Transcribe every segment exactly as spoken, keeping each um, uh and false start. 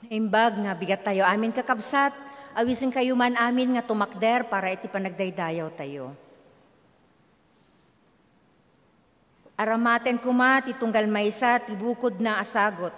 Imbag nga bigat tayo amin, kakabsat, awisenkayo man amin nga tumakder para iti panagdaydayaw tayo. Aramaten koma ti tunggal maysa ti bukodna a sagut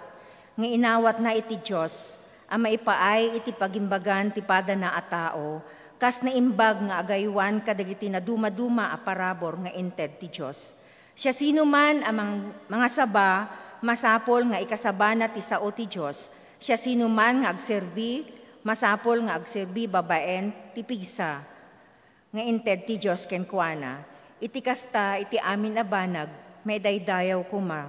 nga inawatna iti Dios a maipaay iti pagimbagan ti padana a tao, kas naimbag nga agaywan kadagiti nadumaduma a parabur nga inted ti Dios. Siasinoman a mang-, mangasaba, masapul nga ikasabana ti sao ti Dios. Siasinoman nga agserbi, masapul nga agserbi babaen ti pigsa nga inted ti Dios kenkuana. Iti kasta, iti amin a banag, maidaydayaw koma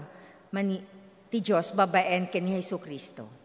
mani-, ti Dios babaen ken ni Jesu-Cristo.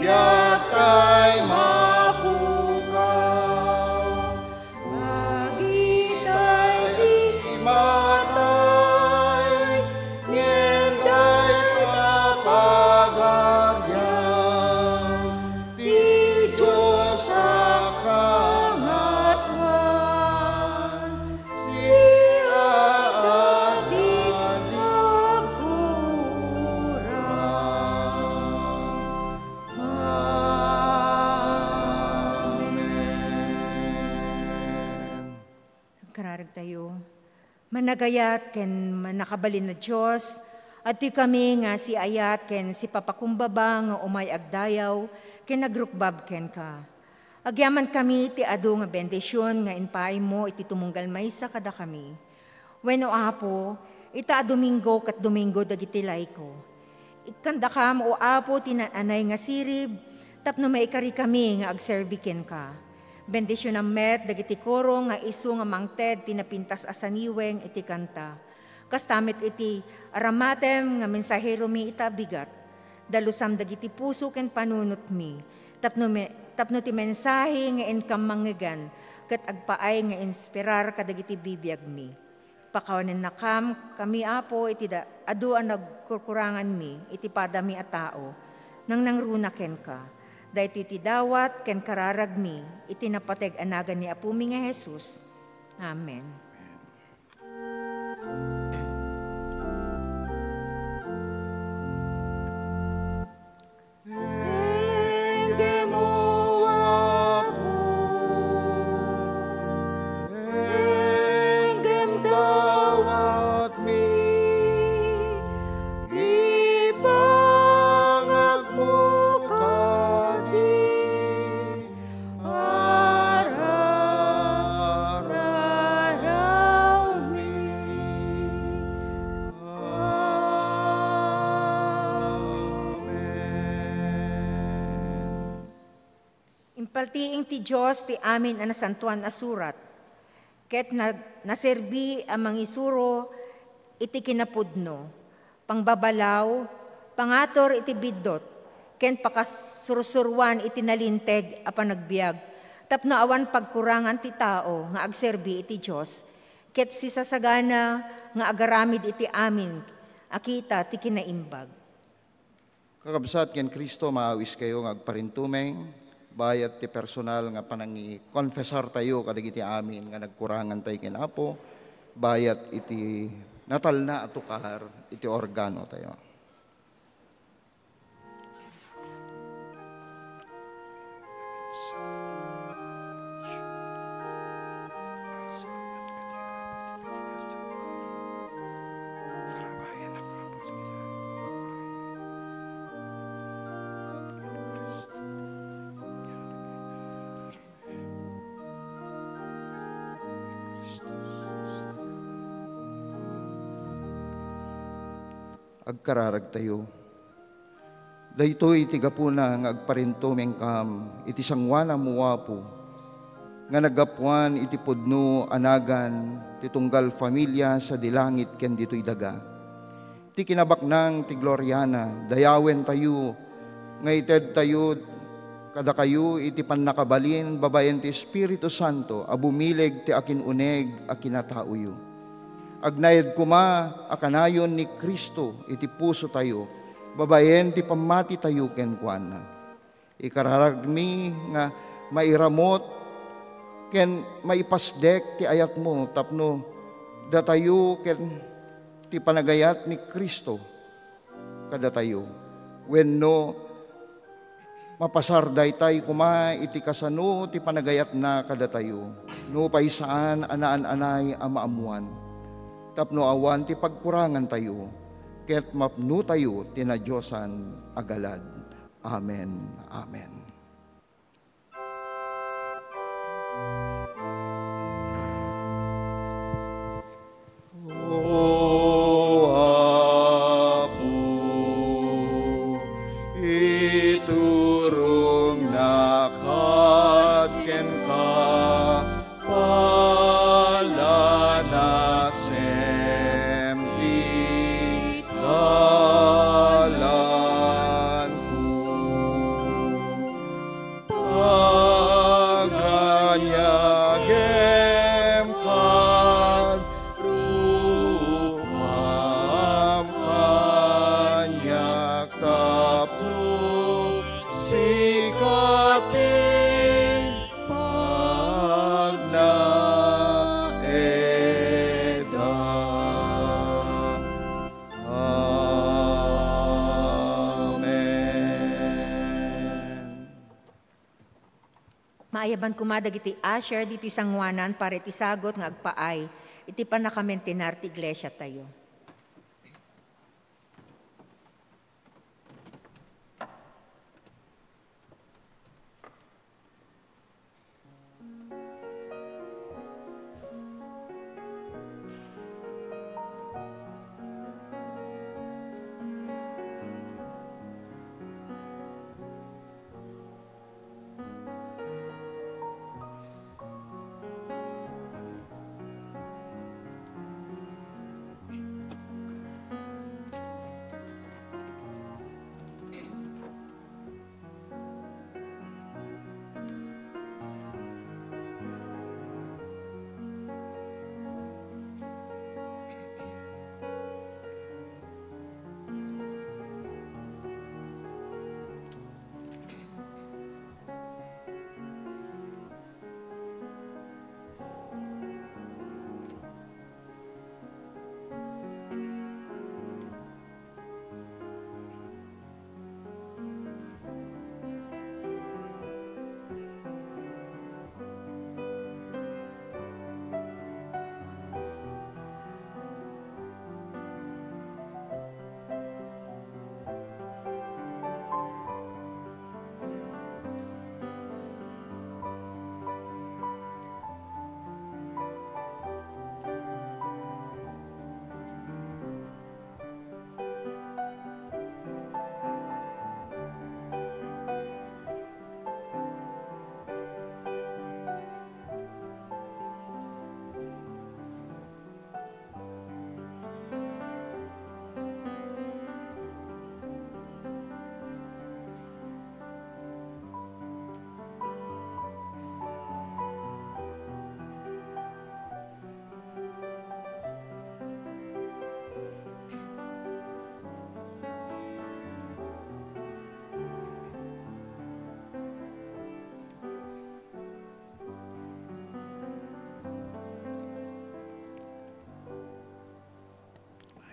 Yatay mapukaw, magitay ti matay, ngem dayta pagarian ti Dios a Kangatoan, siak a di agkurang. Amen. Agkararagtayo. Managayat ken mannakabalin a Dios, adtoy kami nga siayat ken sipapakumbaba nga umay agdayaw ken agrukbab kenka. Agyamankami ti adu nga bendision nga impaaymo iti tumunggal maysa kadakami. Wen, O Apo, ita a Domingo ket Domingo dagiti layko. Ikkandakam, O Apo, ti naan-anay nga sirib tapno maikarikami nga agserbi kenka. Bendisionam met dagiti koro nga isu nga mangted ti napintas a saniweng iti kanta. Kasta met iti aramatem nga mensaheromi ita a bigat. Dalusam dagiti puso ken panunotmi tapno me-, tapno ti mensahe nga inkam mangngeggan ket agpaay nga inspirar kadagiti bibiagmi. Pakawanennakam kami, Apo, iti da-, adu a nagkurkuranganmi iti padami a tao, nangnangruna kenka. Daytoy ti dawat ken kararagmi iti napateg a nagan ni Apomi nga Jesus. Amen. Ngem, O Apo, ngem dawatmi, ipangagmo kadi, arararawmi. Amen. Impaltiing ti Dios ti amin a nasantoan a surat, ket na-, naserbi a mangisuro iti kinapudno, pangbabalaw, pangatur iti biddut, ken pakasursuruan iti nalinteg a panagbiag, tapno awan pagkurangan ti tao nga agserbi iti Dios, ket sisasagana nga agaramid iti amin a kita ti kinaimbag. Kakabsat, ken Cristo, maawiskayo nga agparintumeng, bayat ti personal nga panangikonfesartayo kadagiti amin nga nagkurangantayo ken Apo, bayat iti natalna a tukar iti organotayo. Agkararagtayo. Daytoy ti gapuna nga agparintumengkam iti sangoanam, O Apo, nga naggapuan iti pudno a nagan ti tunggal familia sadi langit ken ditoy daga. Ti kinabaknang ti gloriana, dayawentayo nga itedtayo kadakayo iti pannakabalin babaen ti Espiritu Santo a bumileg ti akin-uneg a kinataoyo. Agnaed koma a kanayon ni Cristo iti pusotayo babaen ti pammatitayo kenkuana. Ikararagmi nga mairamut ken maipasdek ti ayatmo tapno datayo ken ti panagayat ni Cristo kadatayo. Wenno, mapasar daytay koma iti kasano ti panagayatna kadatayo, nupay saan a naan-anay a maammoan, tapno awan ti pagkurangantayo, ket mapnotayo ti nadiosan a galad. Amen. Amen. O Apo, iturongnak kenka, palanasem ti dalanko. Sika ti pagnaedda. Amen. Maayaban koma dagiti usher ditoy sangoanan para iti sagut nga agpaay iti pannakamentenar ti iglesiatayo.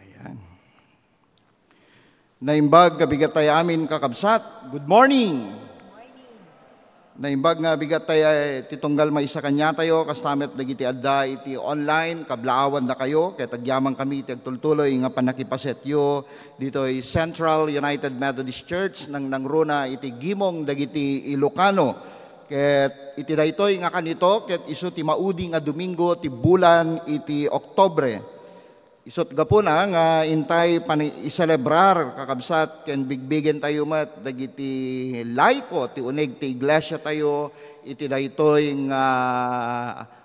Ayan. Naimbag nga bigat tayo amin, kakabsat. Good morning! Naimbag nga bigat tayo ti tunggal maysa kaniatayo, kas ta met dagiti adda iti online, kablaawan dakayo, ket agyaman kami iti agtultuloy nga pannakipasetyo ditoy Central United Methodist Church, nang nangruna iti gimong dagiti Ilocano. Ket iti daytoy nga kanito, ket isu ti maudi nga Domingo ti bulan iti Oktobre. Isut' gapuna nga intay pani-, iselebrar, kakabsat, ken bigbigentayo met dagiti layko ti uneg ti iglesiatayo iti daytoy nga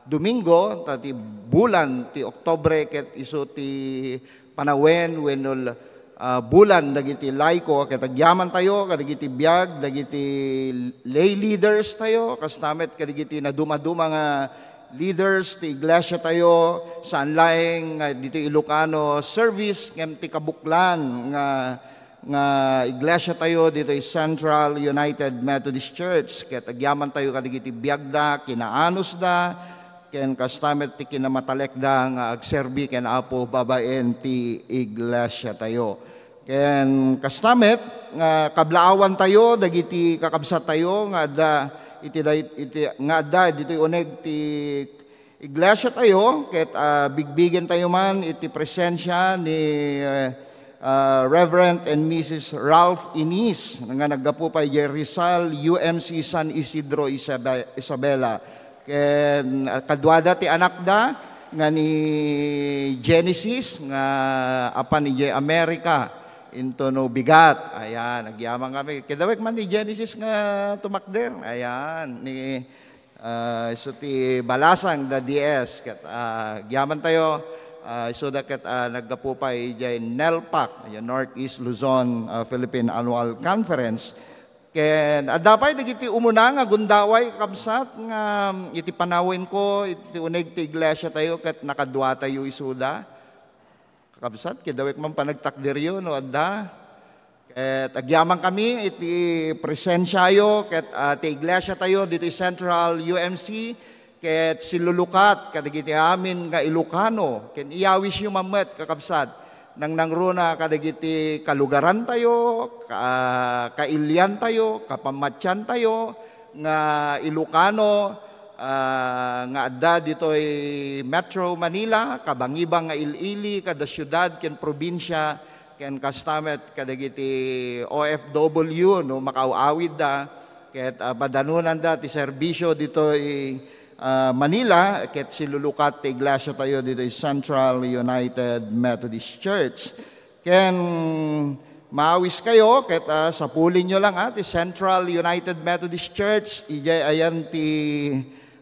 Domingo, ta ti bulan ti Oktobre ket isu ti panawen wenno, ah, bulan dagiti layko, ket agyamantayo kadagiti biag, dagiti lay leaders tayo, kasta met kadagiti nadumaduma nga leaders ti iglesia tayo, saan laeng nga ditoy Ilocano service, ngem ti kabuklan nga, nga iglesia tayo ditoy Central United Methodist Church. Ket agyaman tayo kadagiti biagda, kinaanusda, ken kasta met ti kinamatalekda nga agserbi ken Apo babaen ti iglesia tayo. Ken kasta met nga kablaawan tayo dagiti kakabsat tayo nga adda iti day-, iti, nga adda ditoy uneg ti iglesia tayo, ket, ah, bigbigen tayo man iti presensia ni, eh, ah, Reverend and Missus Ralph Inis nga naggapu pay idiay Rizal U M C San Isidro, Isabe-, Isabela. Ken, ah, kaduada ti anakda nga ni Genesis nga apan idiay Amerika, into no bigat. Ayan, agyaman kami. Kidawek man ni Genesis nga tumakder. Ayan, ni, ah, isu ti balasang da D S. Ket, ah, agyaman tayo, ah, isuda ket, ah, naggapu pay idiay NELPAC, idiay Northeast Luzon, ah, Philippine Annual Conference. Ken adda pay dagiti umuna nga gundaway, kakabsat, nga, mm, iti panawenko, iti uneg ti iglesia tayo, ket nakadua tayo isuda. Kakabsat, kidawek man panagtakderyo no adda. Ket agyamankami iti presensiayo ket, ah, ti iglesia tayo ditoy Central U M C, ket silulukat kadagiti amin nga Ilocano, ken iyawisyo man met, kakabsat, nangnangruna kadagiti kalugaran tayo, ka-, kailian tayo, kapamatian tayo, nga Ilocano, ah, nga adda ditoy Metro Manila, kabangibang nga il-ili, kada siudad ken probinsia, ken kasta met kadagiti O F W no makaaw-awidda, ket, ah, madanonanda ti serbisio ditoy, ah, Manila, ket silulukat ti iglesia tayo ditoy Central United Methodist Church. Ken maawiskayo, ket, ah, sapulinyo lang, ah, ti Central United Methodist Church, idiay ayan ti,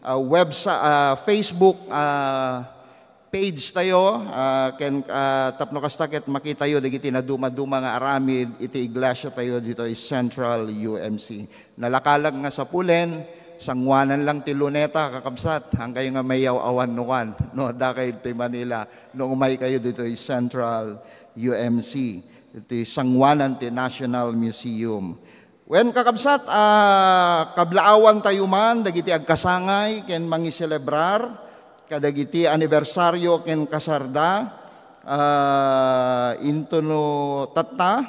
ah, websa-, ah, Facebook, ah, page tayo, ah, ken, ah, tapno kasta ket makitayo dagiti nadumaduma nga aramid iti iglesia tayo ditoy Central U M C. Nalakalag nga sapulen, sanguanan lang ti Luneta, kakabsat, haankayo nga mayaw-awan no kan, no, adda kayo ditoy Manila, no umay kayo ditoy Central U M C, iti sanguanan ti National Museum. Wen, kakabsat, ah, kablaawan tayo man dagiti agkasangay ken mangiselebrar kadagiti anibersario ken kasarda, ah, intono tatta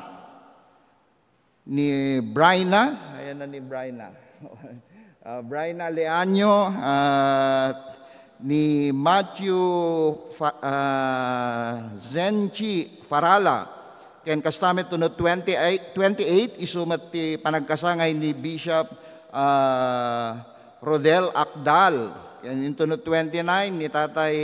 ni Bryna, ayan na ni Bryna. Ah, Bryna Leaño, ah, ni Matthew Fa-, ah, Zenchi Farala, ken kasta met intono twenty-eight, twenty-eight, isu met ti panagkasangay ni Bishop, ah, Rodel Akdal. Ken intono twenty-nine ni Tatay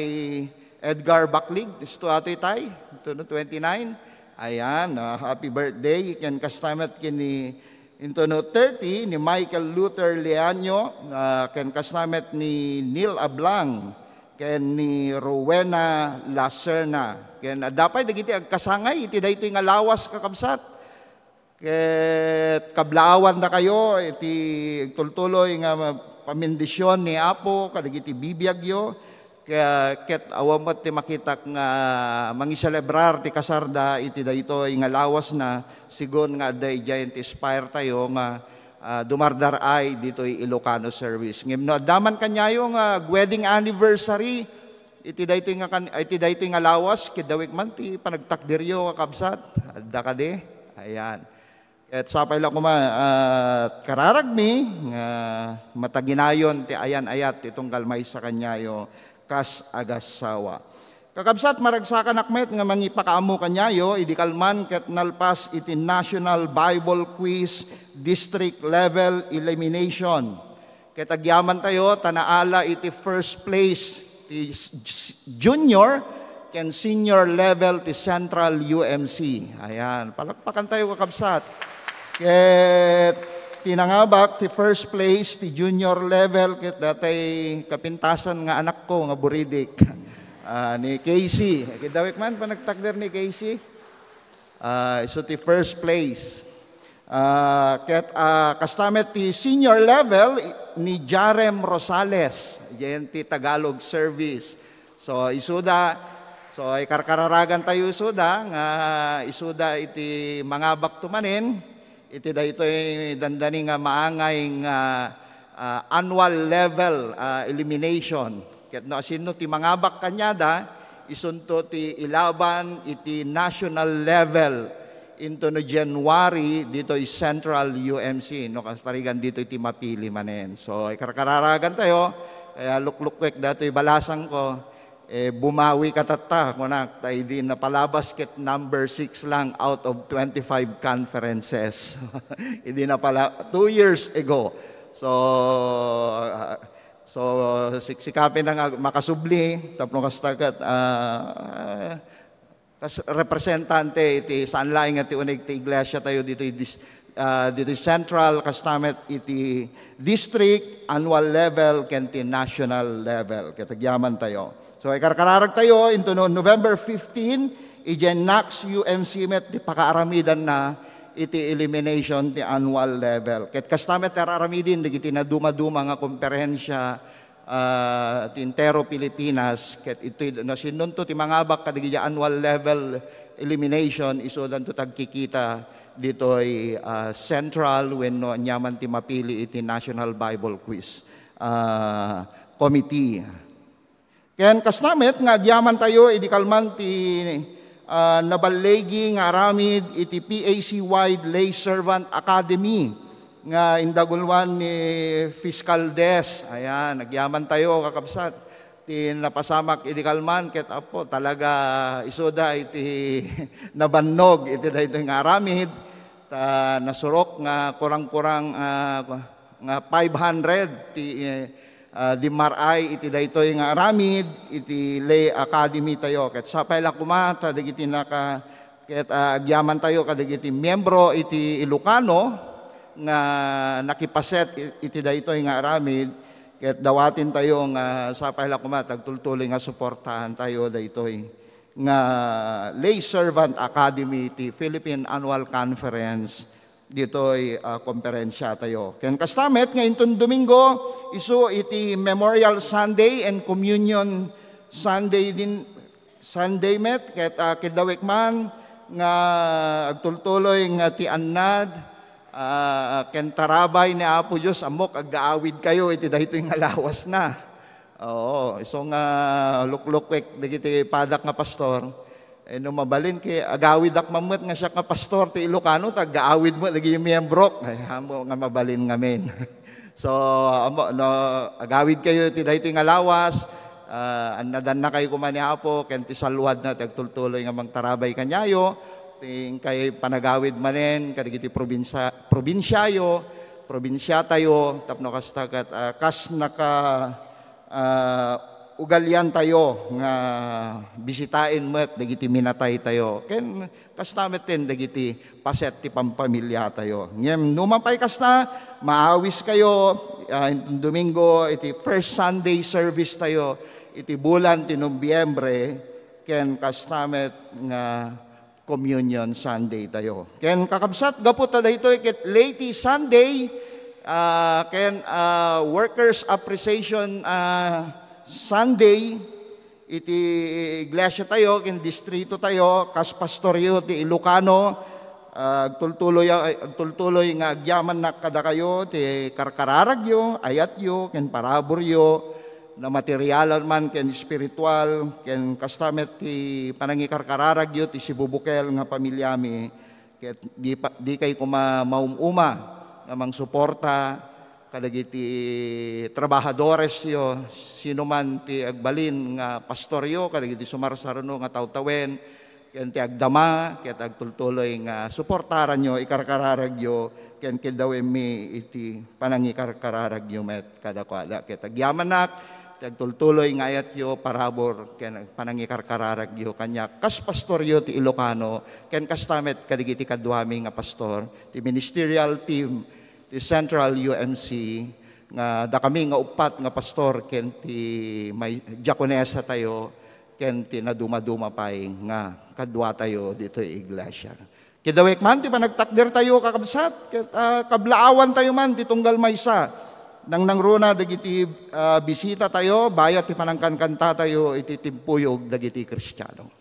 Edgar Baklig, isu atoy tay, intono twenty-nine. Ayan, ah, happy birthday. Ken kasta met ken ni, intono thirty ni Michael Luther Leaño, ah, ken kasta met ni Neil Ablang, ken ni Rowena Lacerna. Ken adda pay dagiti agkasangay iti daytoy nga lawas, kakabsat. Ket kablaawandakayo iti agtultuloy nga pamendisyon ni Apo kadagiti bibiagyo. Ke-, ket awan met ti makitak nga mangiselebrar ti kasarda iti daytoy nga lawasna, sigun nga adda idiay ti Spire tayo nga, ah, dumardaray ditoy Ilocano service. Ngem no adda man kaniayo nga wedding anniversary, iti daytoy nga kan-, iti daytoy nga lawas, kidawik man ti panagtakderyo, kakabsat. Adda kadi? Ayan. Ket sapay la koma, ah, kararagmi nga mataginayon ti ayan-ayat ti tunggal maysa kaniayo kas agassawa. Kakabsat, maragsakanak met nga mangipakaammo kaniayo idi kalman ket nalpas iti National Bible Quiz District Level Elimination. Ket agyamantayo ta naala iti first place ti s-, s-, junior ken senior level ti Central U M C. Ayan, palakpakantayo, kakabsat. Ket ti nangabak ti first place ti junior level ket datay kapintasan nga anakko nga buridik, ah, ni Casey. Kidawik man panagtakder ni Casey. Ah, isu ti first place. Ah, ket, ah, kasta met ti senior level i-, ni Jarem Rosales, diay ti Tagalog service. So, isuda, so, ikarkararagantayo isuda nga isuda iti mangabakto manen iti daytoy dandani nga maangay nga, ah, annual level, ah, elimination. Ket no asino ti mangabak kaniada, isunto ti ilaban iti national level intono January ditoy Central U M C, no, kas parigan ditoy ti mapili manen. So, ikarkararagantayo, kaya luklukwek datoy balasangko, eh, bumawika tatta, kunak, ta idi napalabas ket number six lang out of twenty-five conferences. Idi napala-, two years ago. So, ah, so, siksikapin na nga makasubli, tapno kasta ket, ah, kas representante iti saan laeng nga ti uneg ti iglesia tayo ditoy dis-, ah, ditoy central, kasta met iti district, annual level, ken ti national level. Ket agyamantayo. So, ikarkararagtayo, intono November fifteen, idiay Nax U M C met ti pakaaramidanna iti elimination ti annual level. Ket kasta met ti ar-aramiden dagiti naduma-duma nga komperensia, ah, ti entero Pilipinas, ket itoy, no sinonto ti mangabak kadagiti annual level elimination, isudanto ti agkikita ditoy, ah, Central wenno aniaman ti mapili iti National Bible Quiz, ah, Committee. Ken kasta met nga agyamantayo idi kalman ti, ah, naballigi nga aramid iti P A C Y Lay Servant Academy nga indagulwan ni Fiscal Des. Ayan, agyamantayo, kakabsat. Ti napasamak idi kalman ket, Apo, talaga isuda iti nabannog iti daytoy nga aramid. Ta nasurok nga kurang-kurang, ah, nga five hundred ti, eh, ah, dimmaray iti daytoy nga aramid iti Lay Academy tayo. Ket sapay la koma ta dagiti naka-, ket, ah, agyamantayo kadagiti miyembro iti Ilocano nga nakipaset i-, iti daytoy nga aramid, ket dawaten tayo nga sapay la koma ta agtultuloy nga suportahan tayo daytoy nga Lay Servant Academy ti Philippine Annual Conference ditoy, ah, komperensia tayo. Ken kasta met nga inton Domingo, isu iti Memorial Sunday and Communion Sunday din, Sunday met, ket, ah, kiddawek man nga agtultuloy nga ti annad, ah, ken tarabay ni Apo Dios, ammok, aggaawid kayo iti daytoy nga lawasna. Oo, isu nga luklukwek dagiti padak nga pastor. Eh, no mabalin, ket agawidak man met nga siak nga pastor ti Ilocano, ta aggaawid met dagiti miyembrok. Ay, ammok nga mabalin ngamin. So, ammok, no agawid kayo iti daytoy nga lawas, ah, annadannakayo koma ni Apo, ken ti saluadna ti agtultuloy nga mangtarabay kaniayo, ti inkay panagawid manen kadagiti probinsa-, probinsiayo, probinsiatayo, tapno kasta ket, ah, kas naka- ah, ugaliantayo nga bisitaen met dagiti minataytayo ken kasta met ken dagiti paset ti pampamiliatayo. Ngem nupay kasta, maawiskayo, ah, inton Domingo iti first Sunday service tayo iti bulan ti Nobiembre, ken kasta met nga Communion Sunday tayo. Ken kakabsat, gapu ta daytoy ket Leyte Sunday, ah, ken, ah, Workers Appreciation, ah, Sunday iti iglesia tayo, ken distrito tayo, kas pastoryo ti Ilocano, ah, agtultuloy, agtultuloy nga agyamannak kadakayo ti karkararagyo, ayatyo, ken paraburyo, na materialan man ken espiritual, ken kasta met ti panangikarkararagyo ti sibubukel nga pamiliami, ket di pa, dikay koma maum-uma nga mangsuporta kadagiti trabahadoresyo, sino man ti agbalin nga pastoryo, kadagiti sumarsarno nga tawtawen, ken ti agdama, ket agtultuloy nga suportaranyo, ikarkararagyo, ken kiddawemmi iti panangikarkararagyo met kadakuada. Ket agyamannak ti agtultuloy nga ayatyo, parabur, ken panangikarkararagyo kaniak kas pastoryo ti Ilocano, ken kasta met kadagiti kaduami nga pastor ti ministerial team ti Central U M C, nga dakami nga uppat nga pastor ken ti may-, diakonesa tayo, ken ti nadumaduma pay nga kaduatayo ditoy iglesia. Kidawek man ti panagtakder tayo, kakabsat, ket, ah, kablaawan tayo man ti tunggal maysa. Nangnangruna dagiti, ah, bisita tayo, bayat ti panangkankanta tayo iti timpuyog dagiti Kristiano.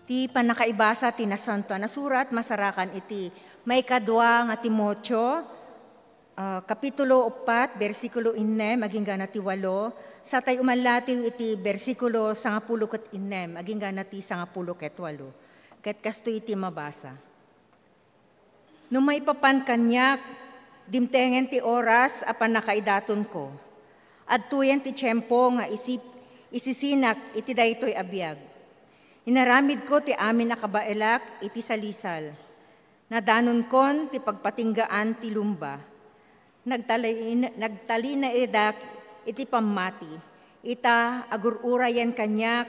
Ti pannakaibasa ti Nasantoan a Surat masarakan iti maikadua nga Timoteo, ah, kapitulo uppat, bersikulo innem agingga na ti walo, satay umallatiw iti bersikulo sangapulo ket innem agingga na ti sangapulo ket walo. Ket kastoy iti mabasa. No maipapan kaniak, dimtengen ti oras a pannakaidatonko. Adtoyen ti tiempo nga isip-, isisinak iti daytoy a biag. Inaramidko ti amin a kabaelak iti salisal. Nadanonkon ti pagpatinggaan ti lumba. Nagtalin-, nagtalinaedak iti pammati. Ita, agur-urayen kaniak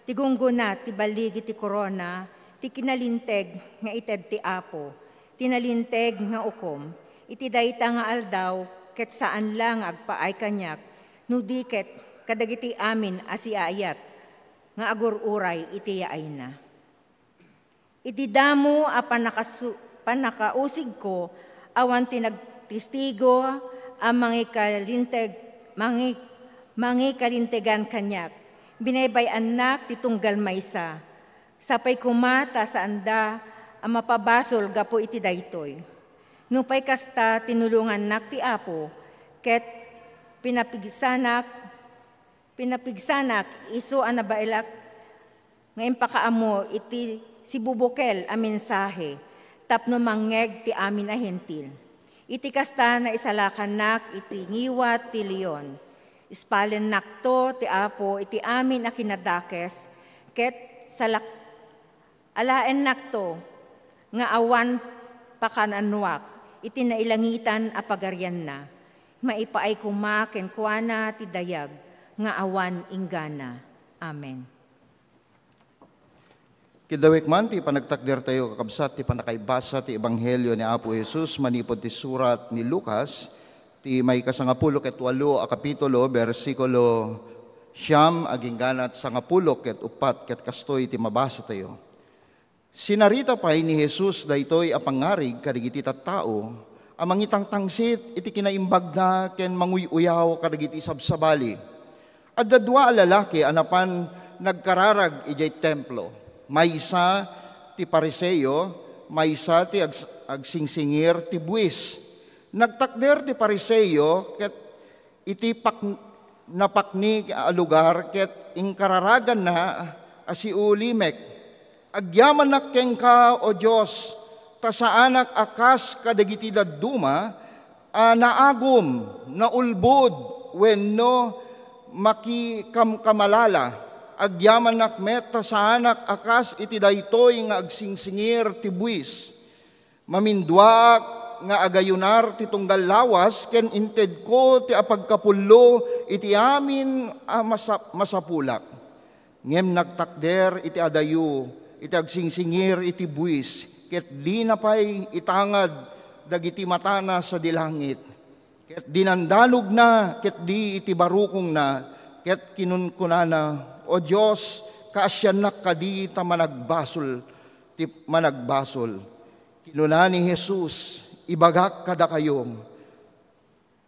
ti gunggona ti balligi ti korona ti kinalinteg nga ited ti Apo, ti nalinteg nga ukom, iti dayta nga aldaw, ket saan la nga agpaay kaniak, no di ket kadagiti amin a siaayat nga agur-uray iti yaayna. Iti damo a pannakasu-, pannakausigko, awan ti nagtestigo a mangikalinteg, mangi-, mangikalintegan kaniak. Binaybay-annak ti tunggal maysa. Sapay koma ta saanda a mapabasol gapu iti daytoy. Nupay kasta, tinulongannak ti Apo, ket pinapigsanak Pinapigsanak isu a nabaelak nga impakaammo iti sibubukel a mensahe tapno mangngeg ti amin a Hentil. Iti kasta, naisalakannak iti ngiwat ti leon. Ispalennakto ti Apo iti amin a kinadakes, ket salak-, Alaennakto nga awan pakanannuak iti nailangitan a pagarianna. Maipaay koma kenkuana ti dayag nga awan inggana. Amen. Kidawek man ti panagtakdertayo, kakabsat, ti pannakaibasa ti Ebanghelio ni Apo Jesus manipud ti surat ni Lucas, ti maikasangapulo ket walo a kapitulo, bersikulo siam agingganat sangapulo ket uppat, ket kastoy ti mabasatayo. Sinarita pay ni Jesus daytoy a pangngarig kadagiti tattao a mangitangtangsit iti kinaimbagna ken manguy-uyaw kadagiti sabsabali. Adda dua a lalaki a napan nagkararag idiay Templo. Maysa ti Fariseo, maysa ti ags-, agsingsingir ti buis. Nagtakder ti Fariseo ket iti pak-, napakni a lugar ket inkararaganna a siulimek. Agyamanak kenka, O Dios, ta saanak a kas kadagiti dadduma a naagum, naulbod, wenno makikamkamalala. Agyamanak met ta saanak a kas iti daytoy nga agsingsingir ti buis. Maminduaak nga agayunar ti tunggal lawas ken intedko ti apagkapullo iti amin a masa-, masapulak. Ngem nagtakder iti adayo, iti agsingsingir iti buis, ket dina pay itangad dagiti matana sadi langit. Ket dinandanogna ketdi iti barukongna, ket kinunkunana, O Dios, kaasiannak kadi ta managbasol ti managbasol? Kinuna ni Jesus, Ibagak kadakayo,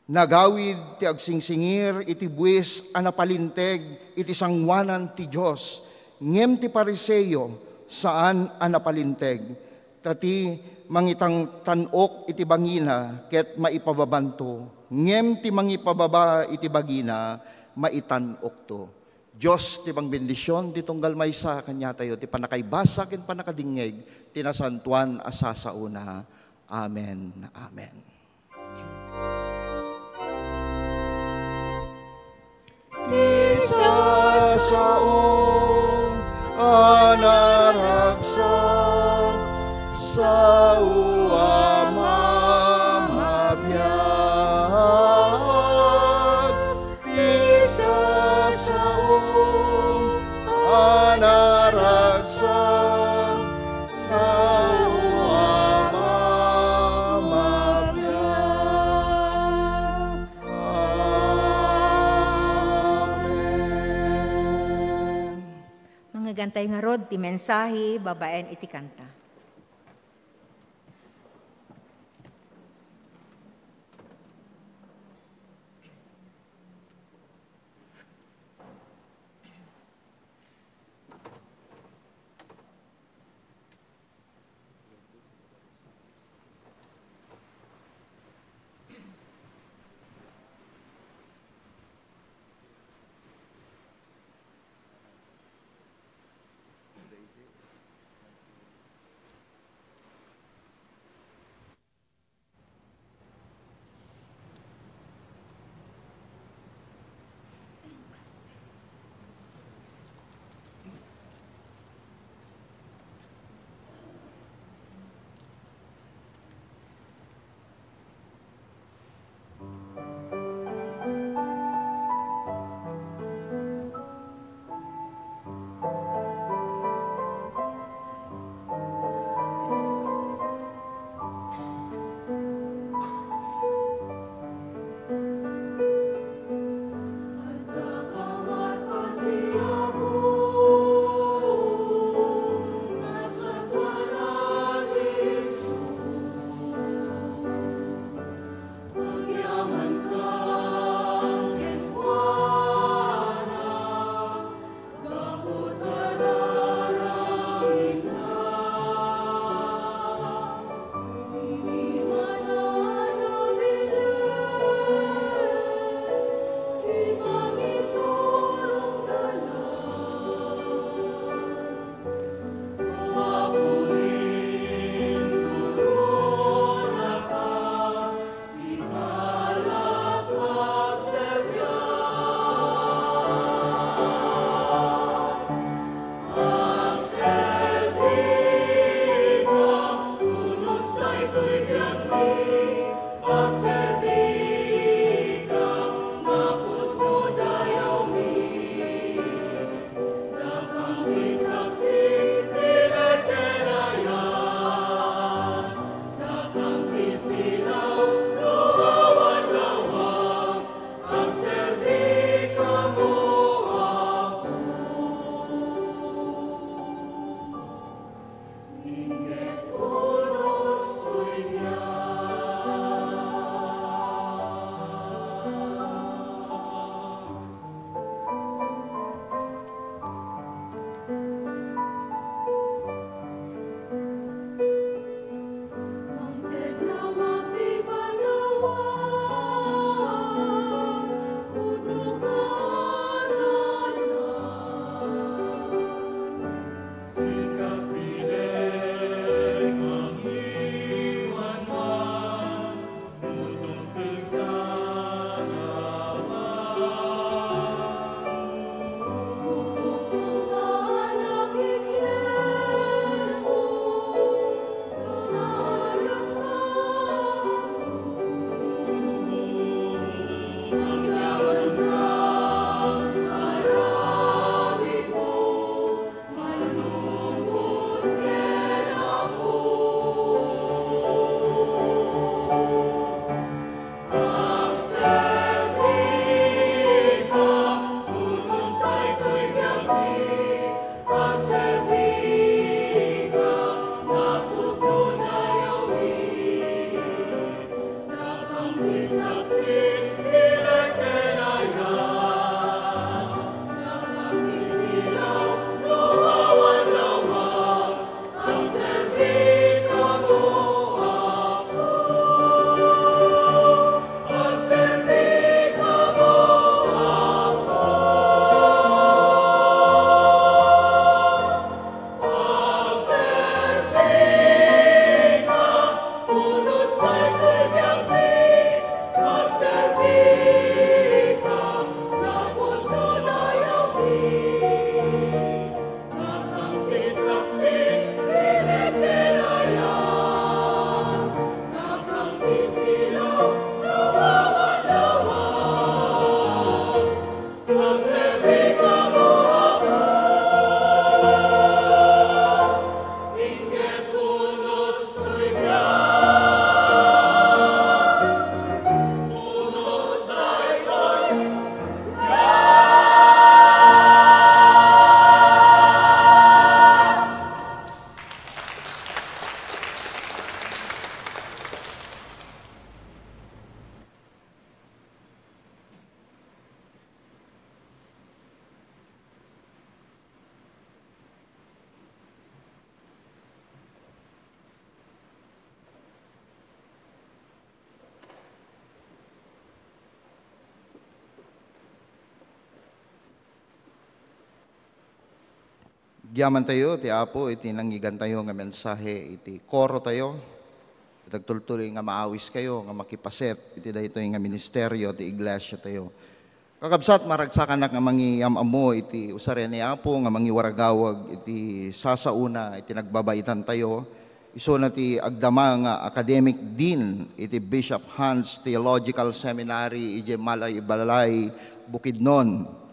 nagawid ti agsingsingir iti buis a napalinteg iti sangoanan ti Dios, ngem ti Fariseo saan a napalinteg. Ta ti mangitangtan-ok iti bangina ket maipababanto, ngem ti mangipababa iti bagina, maitan-okto. Dios ti mangbendision ti tunggal maysa kaniatayo, ti pannakaibasa ken pannakadingngeg ti nasantoan a sasaona. Amen. Amen. Ti sasaom a naragsak, sao a mamabiag. Ti sasaom a naragsak, sao a mamabiag. Amen. Mangngegantay ngarud ti mensahe babaen iti kanta. Agyamantayo ti Apo iti nangngegantayo nga mensahe iti korotayo. Ket agtultuloy nga maawiskayo nga makipaset iti daytoy nga ministerio ti iglesiatayo. Kakabsat, maragsakanak nga mangiyam-ammo iti usaren ni Apo nga mangiwaragawag iti sasaona iti nagbabaitantayo. Isuna ti agdama nga academic dean iti Bishop Hans Theological Seminary idiay Malaybalay, Bukidnon.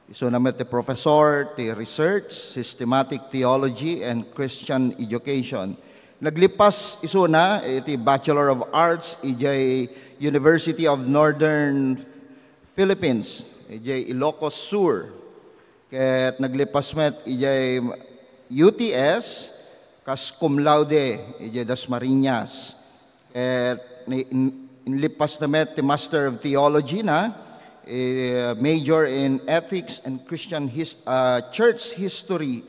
Isuna met ti professor ti research, systematic theology, and Christian education. Naglipas isuna iti Bachelor of Arts idiay University of Northern Philippines, idiay Ilocos Sur. Ket naglipas met idiay U T S kas cum laude idiay Dasmariñas. Ket ni-, in-, inlipas na met ti Master of Theology na, eh, major in Ethics and Christian His-, ah, Church History,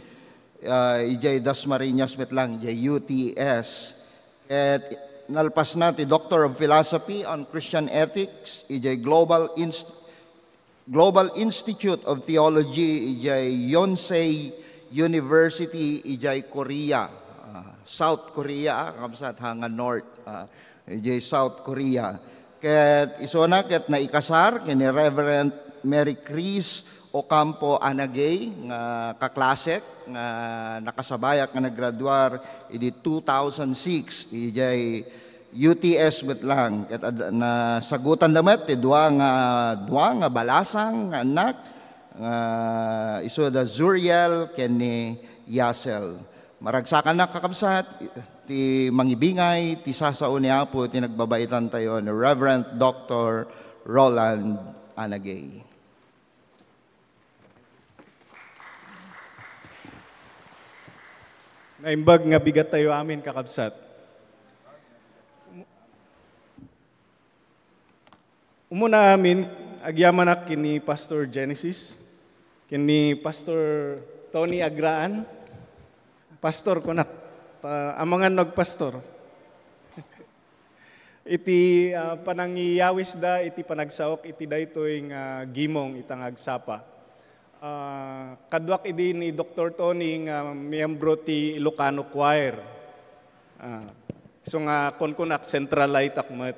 ah, idiay Dasmariñas met lang, idiay U T S. Ket nalpas na ti Doctor of Philosophy on Christian Ethics idiay Global Inst-, Global Institute of Theology idiay Yonsei University idiay Korea. Ah, South Korea, ah, kakabsat, ha, nga North, ah, idiay South Korea. Ket isuna ket naikasar ken ni Reverend Mary Chris Ocampo Anagay nga kaklasek nga nakasabayak nga naggraduar idi two thousand six idiay U T S met lang. Ket ad-, nasagutanda met ti dua nga, dua nga balasang nga annak, nga isu da Zuriel ken ni Yasel. Maragsakanak, kakabsat, ti mangibingay ti sasao ni Apo ti nagbabaitantayo ni Reverend Doctor Roland Anagay. Naimbag nga bigat tayo amin, kakabsat. Umuna amin, agyamanak ken ni Pastor Genesis, ken ni Pastor Tony Agraan. Pastor, kunak, ta-, amangan no agpastor. Iti, ah, panangiyawisda iti panagsaok iti daytoy nga gimong ita nga agsapa. Ah, kaduak idi ni Doktor Tony nga miyembro ti Ilocano Choir. Ah, isu nga kunkunak, centralite-ak met.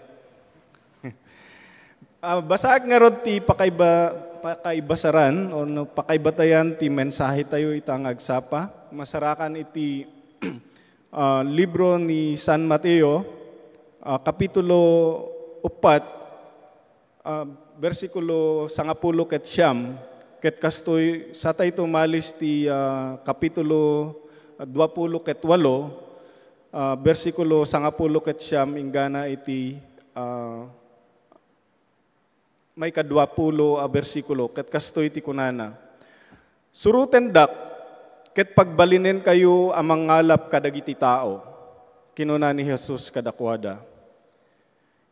Ah, basaek ngarud ti pakaiba-, pakaibasaran o no, pakaibatayan ti mensahe tayo ita nga agsapa. Masarakan iti, ah, libro ni San Mateo, ah, kapitulo upat, ah, bersikulo sangapulo ket siam, ket kastoy, satayto malis ti, ah, kapitulo duapulo ket walo, ah, bersikulo sangapulo ket siam inggana iti, ah, maikaduapulo a bersikulo, ket kastoy ti kunana, "Surotendak, ket pagbalinenkayo a mangngalap kadagiti tao," kinuna ni Jesus kadakuada.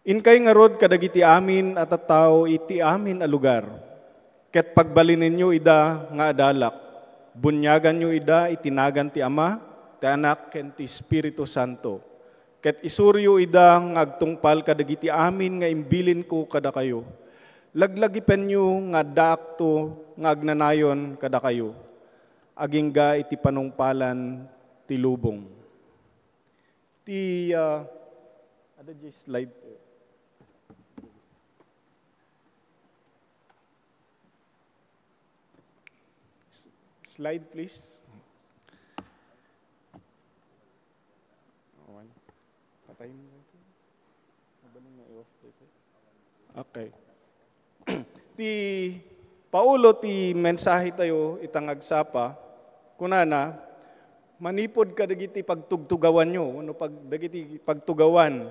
"Inkay ngarud kadagiti amin a tattao iti amin a lugar, ket pagbalinenyo ida nga adalak, buniaganyo ida iti nagan ti Ama, ti Anak, ken ti Espiritu Santo. Ket isuriyo ida nga agtungpal kadagiti amin nga imbilinko kadakayo. Laglagipenyo nga addaakto nga agnanayon kadakayo, agingga iti panungpalan ti lubong." Ti, ah, ada di slide. S-, slide, please. Awan. Patay mo ito. Mabalin na i-off ito. Okay. Ti Paulo ti mensahe tayo ita nga agsapa, kunana, manipud kadagiti pagtugtugawanyo, wenno pag-, dagiti pagtugawan,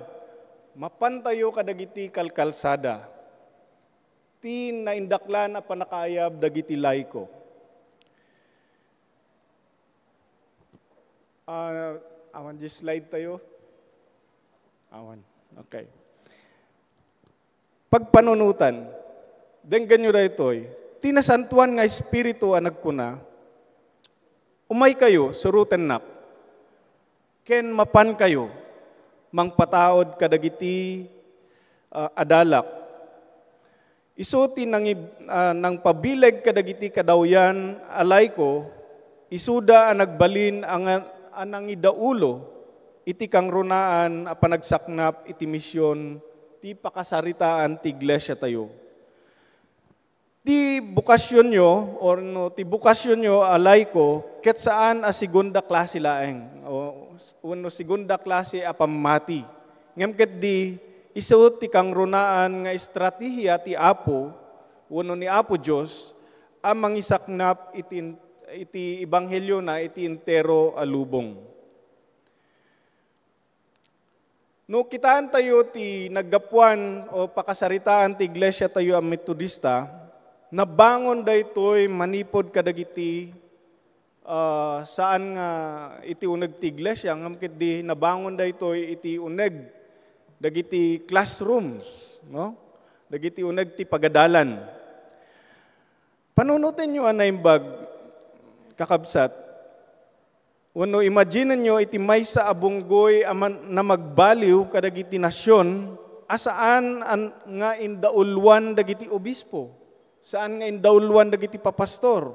mapantayo kadagiti kalkalsada. Ti naindaklan a pannakaayab dagiti laiko. Ah, awan di slide tayo. Awan. Okay. Pagpanunotan. Denggenyo daytoy. Ti Nasantoan nga Espiritu a nagkuna, "Umaykayo, surotennak, ken mapankayo mangpataud kadagiti, ah, adalak." Isu ti nangib-, ah, nangpabileg kadagiti kadawyan a laiko Isuda a nagbalin a nga-, a nangidaulo iti kangrunaan a panagsaknap iti mision ti pakasaritaan ti iglesiatayo. Ti bokasionyo, or no, ti bokasionyo a laiko, ket saan a segunda klase laeng, o, wenno segunda klase a pammati. Ngem ketdi, isu ti kangrunaan nga estratehiya ti Apo, wenno ni Apo Dios, a mangisaknap iti, iti ebangheliona iti entero a lubong. No kitaentayo ti naggapuan o pakasaritaan ti iglesiatayo a Metodista, nabangon daytoy manipud kadagiti, ah, saan nga iti uneg ti iglesia, ngem ketdi nabangon daytoy iti uneg dagiti classrooms, no? Dagiti uneg ti pagadalan. Panunotenyo a naimbag, kakabsat, wenno imaginenyo iti maysa a bunggoy a man-, namagbaliw kadagiti nasion a saan an-, nga indauluan dagiti obispo, saan nga indauluan dagiti papastor.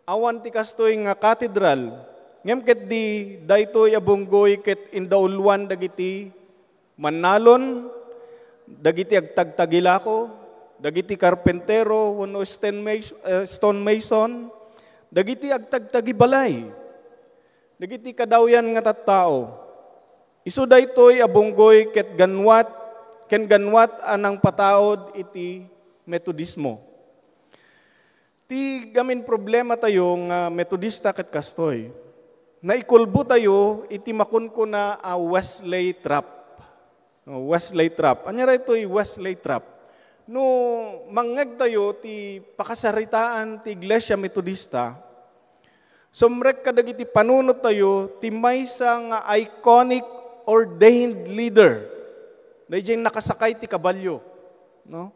Awan ti kastoy nga katedral, ngem ketdi daytoy a bunggoy ket indauluan dagiti mannalon, dagiti agtagtagilako, dagiti karpentero wenno stone mas-, eh, stonemason, dagiti agtagtagibalay, dagiti kadawyan nga tattao. Isu daytoy a bunggoy ket ganwat, ken ganwat a nangpataud iti Metodismo. Ti gamin problematayo nga Metodista ket kastoy, naikulbotayo iti makunkuna a Wesley trap. No, Wesley trap. Ania daytoy Wesley trap? No mangngegtayo ti pakasaritaan ti Iglesia Metodista, sumrek kadagiti panunottayo ti maysa nga iconic ordained leader. Daydiay nakasakay ti kabalio, no?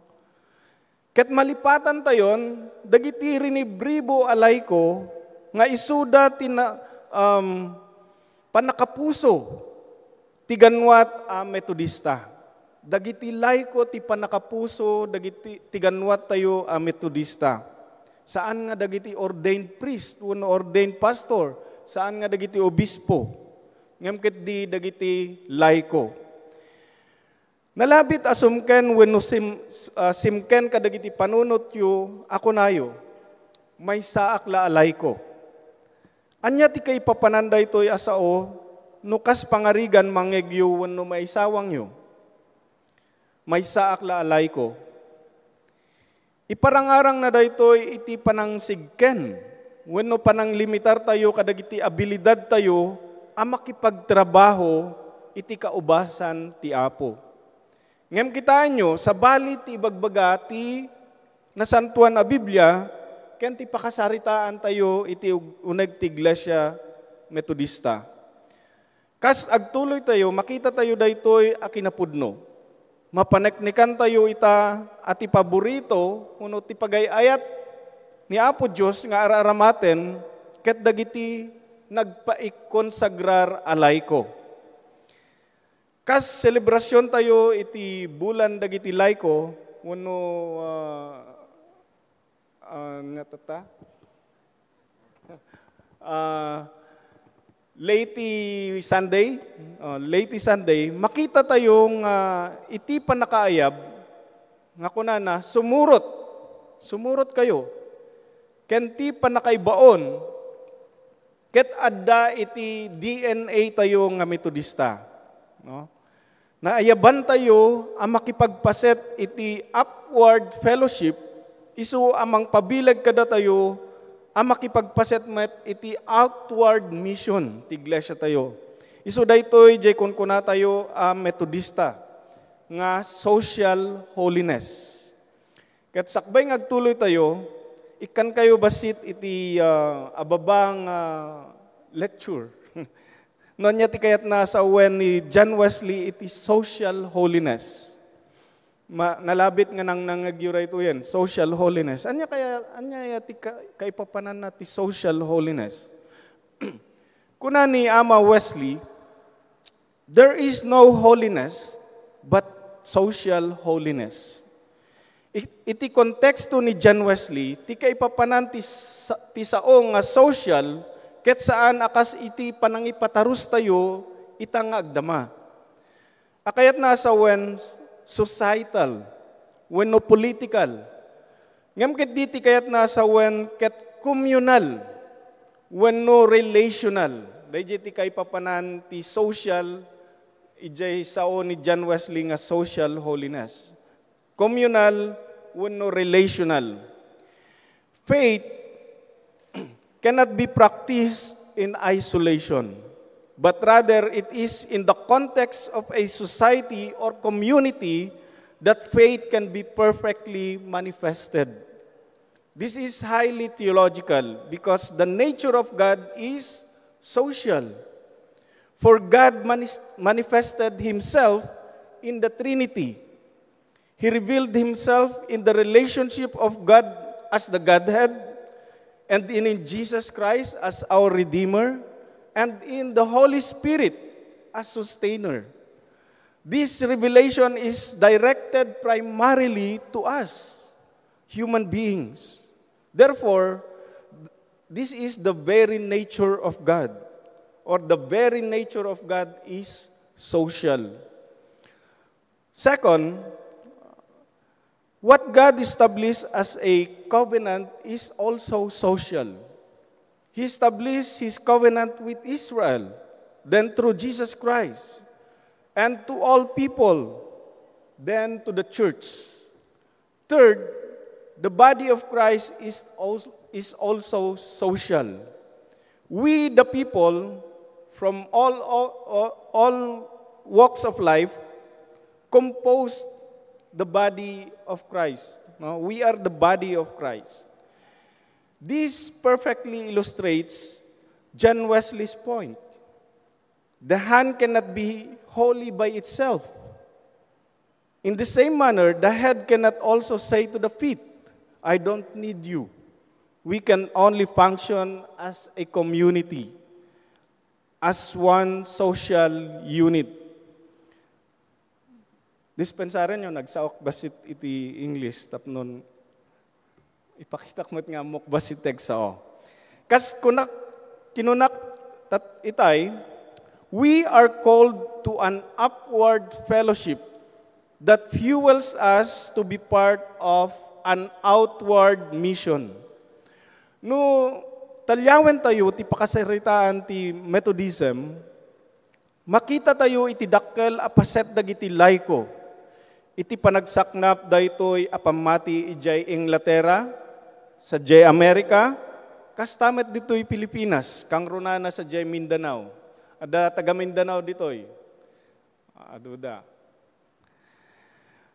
Ket malipatantayon dagiti rinibribo a laiko nga isuda ti na-, um, pannakapuso ti ganwat a Metodista. Dagiti laiko ti pannakapuso dagiti ti ganwattayo a Metodista. Saan nga dagiti ordained priest wenno ordained pastor, saan nga dagiti obispo, ngem ketdi dagiti laiko. Nalabit a sumken wenno sim-, ah, simken kadagiti panunotyo a kunayo, "Maysaak la a laiko." Ania ti kaipapanan daytoy a sao no kas pangarigan mangngegyo wenno maisawangyo? "Maysaak la a laiko." Iparangarangna daytoy iti panangsigken wenno pananglimitartayo kadagiti abilidadtayo a makipagtrabaho iti kaubasan ti Apo. Ngem kitaenyo, sabali ti ibagbaga ti Nasantoan a Biblia ken ti pakasaritaantayo iti ug-, uneg ti Iglesia Metodista. Kas agtuloytayo, makitatayo daytoy a kinapudno. Mapaneknekantayo ita a ti paborito wenno ti pagay-ayat ni Apo Dios nga ar-aramaten ket dagiti nagpaikonsagrar a laiko. Kas selebrasiontayo iti bulan dagiti laiko wenno, ah, ah, nga tatta? Ah, Leyte Sunday, ah, Leyte Sunday, makitatayo nga iti pannakaayab nga kunana, "Sumurot, sumurot kayo." Ken ti pannakaibaon, ket adda iti D N A tayo nga Metodista, no? Naayabantayo a makipagpaset iti upward fellowship, isu a mangpabileg kadatayo a makipagpaset met iti outward mission ti iglesiatayo. Isu daytoy diay kunkunatayo a Metodista nga social holiness. Ket sakbay nga agtuloytayo, ikkankayo bassit iti, ah, ababa nga lecture. No ania ti kayatna a sawen ni John Wesley iti social holiness? Ma-, nalabit nga nangnangngegyo daytoyen, social holiness. Ania kaya, ania aya ti ka-, kaipapananna ti social holiness? Kuna ni Ama Wesley, "There is no holiness but social holiness." It-, iti konteksto ni John Wesley, ti kaipapanan ti sa-, ti sao nga social ket saan a kas iti panangipatarustayo ita nga agdama. A kayatna a sawen, societal wenno political. Ngem ketdi ti kayatna a sawen ket communal wenno relational. Daydiay ti kaipapanan ti social, idiay sao ni John Wesley nga social holiness. Communal wenno relational. Faith cannot be practiced in isolation, but rather it is in the context of a society or community that faith can be perfectly manifested. This is highly theological because the nature of God is social. For God manis-, manifested himself in the Trinity. He revealed himself in the relationship of God as the Godhead, and in, in Jesus Christ as our Redeemer, and in the Holy Spirit as Sustainer. This revelation is directed primarily to us, human beings. Therefore, this is the very nature of God, or the very nature of God is social. Second, what God established as a covenant is also social. He established his covenant with Israel, then through Jesus Christ, and to all people, then to the church. Third, the body of Christ is al-, is also social. We, the people, from all, all, all walks of life, compose the body of Christ. No? We are the body of Christ. This perfectly illustrates John Wesley's point. The hand cannot be holy by itself. In the same manner, the head cannot also say to the feet, "I don't need you." We can only function as a community, as one social unit. Dispensarenyo, nagsaok bassit iti English, tapno ipakitak met nga ammok bassit ti agsao. Kas kunak, kinunak tat-, itay, we are called to an upward fellowship that fuels us to be part of an outward mission. No talyawentayo ti pakasaritaan ti Methodism, makitatayo iti dakkel a paset dagiti laiko iti panagsaknap daytoy a pammati idiay Inglaterra, sadiay Amerika, kasta met ditoy Pilipinas, kangrunana sadiay Mindanao. Adda taga Mindanao ditoy. Aduda.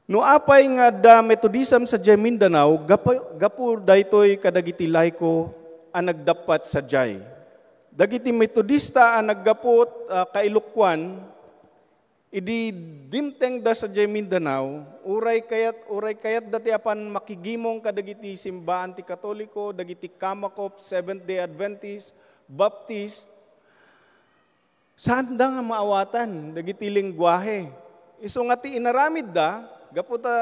No apay nga adda Methodism sadiay Mindanao, gapu, gapu daytoy kadagiti laiko a nagdappat sadiay. Dagiti Metodista a naggapu, ah, kailukoan, idi dimtengda sadiay Mindanao, uray kayat, uray kayatda ti apan makigimong kadagiti simbaan ti Katoliko, dagiti Kamakop, Seventh-day Adventist, Baptist, saanda nga maawatan dagiti lengguahe. Isu nga ti inaramidda, gapu ta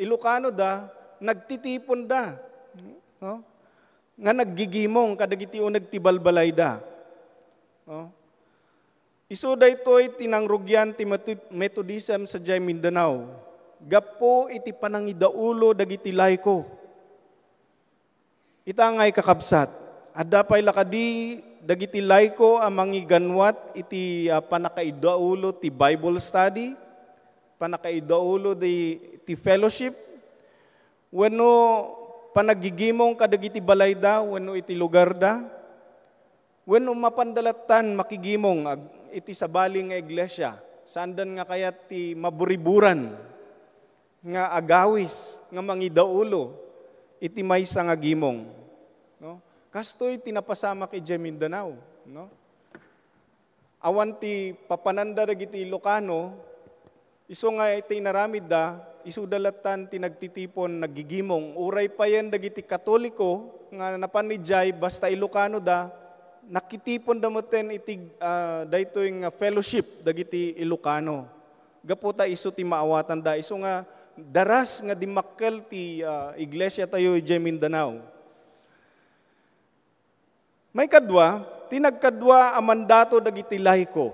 Ilocano da, nagtitiponda, no? Nga naggigimong kadagiti uneg ti balbalayda. No? Isu daytoy ti nangrugian ti Meto-, Methodism sadiay Mindanao, gapu iti panangidaulo dagiti laiko. Ita nga ikakabsat, adda pay la kadi dagiti laiko a mangiganwat iti, ah, pannakaidaulo ti Bible study, pannakaidaulo di, ti fellowship, wenno panagigimong kadagiti balayda wenno iti lugarda, wenno mapanda lattan makigimong ag-, iti sabali nga iglesia. Saandan nga kayat ti maburiburan nga agawis nga mangidaulo iti maysa nga gimong, no? Kastoy ti napasamak idiay Mindanao, no? Awan ti papananda dagiti Ilocano, isu nga iti inaramidda, isuda lattan ti nagtitipon, naggigimong. Uray payen dagiti Katoliko nga napan idiay, basta Ilocano da, nakitiponda metten iti, ah, daytoy nga fellowship dagiti Ilocano. Gapu ta isu ti maawatanda. Isu nga daras nga dimmakkel ti, ah, iglesia tayo idiay Mindanao. Maikadua, ti nagkadua a mandato dagiti laiko.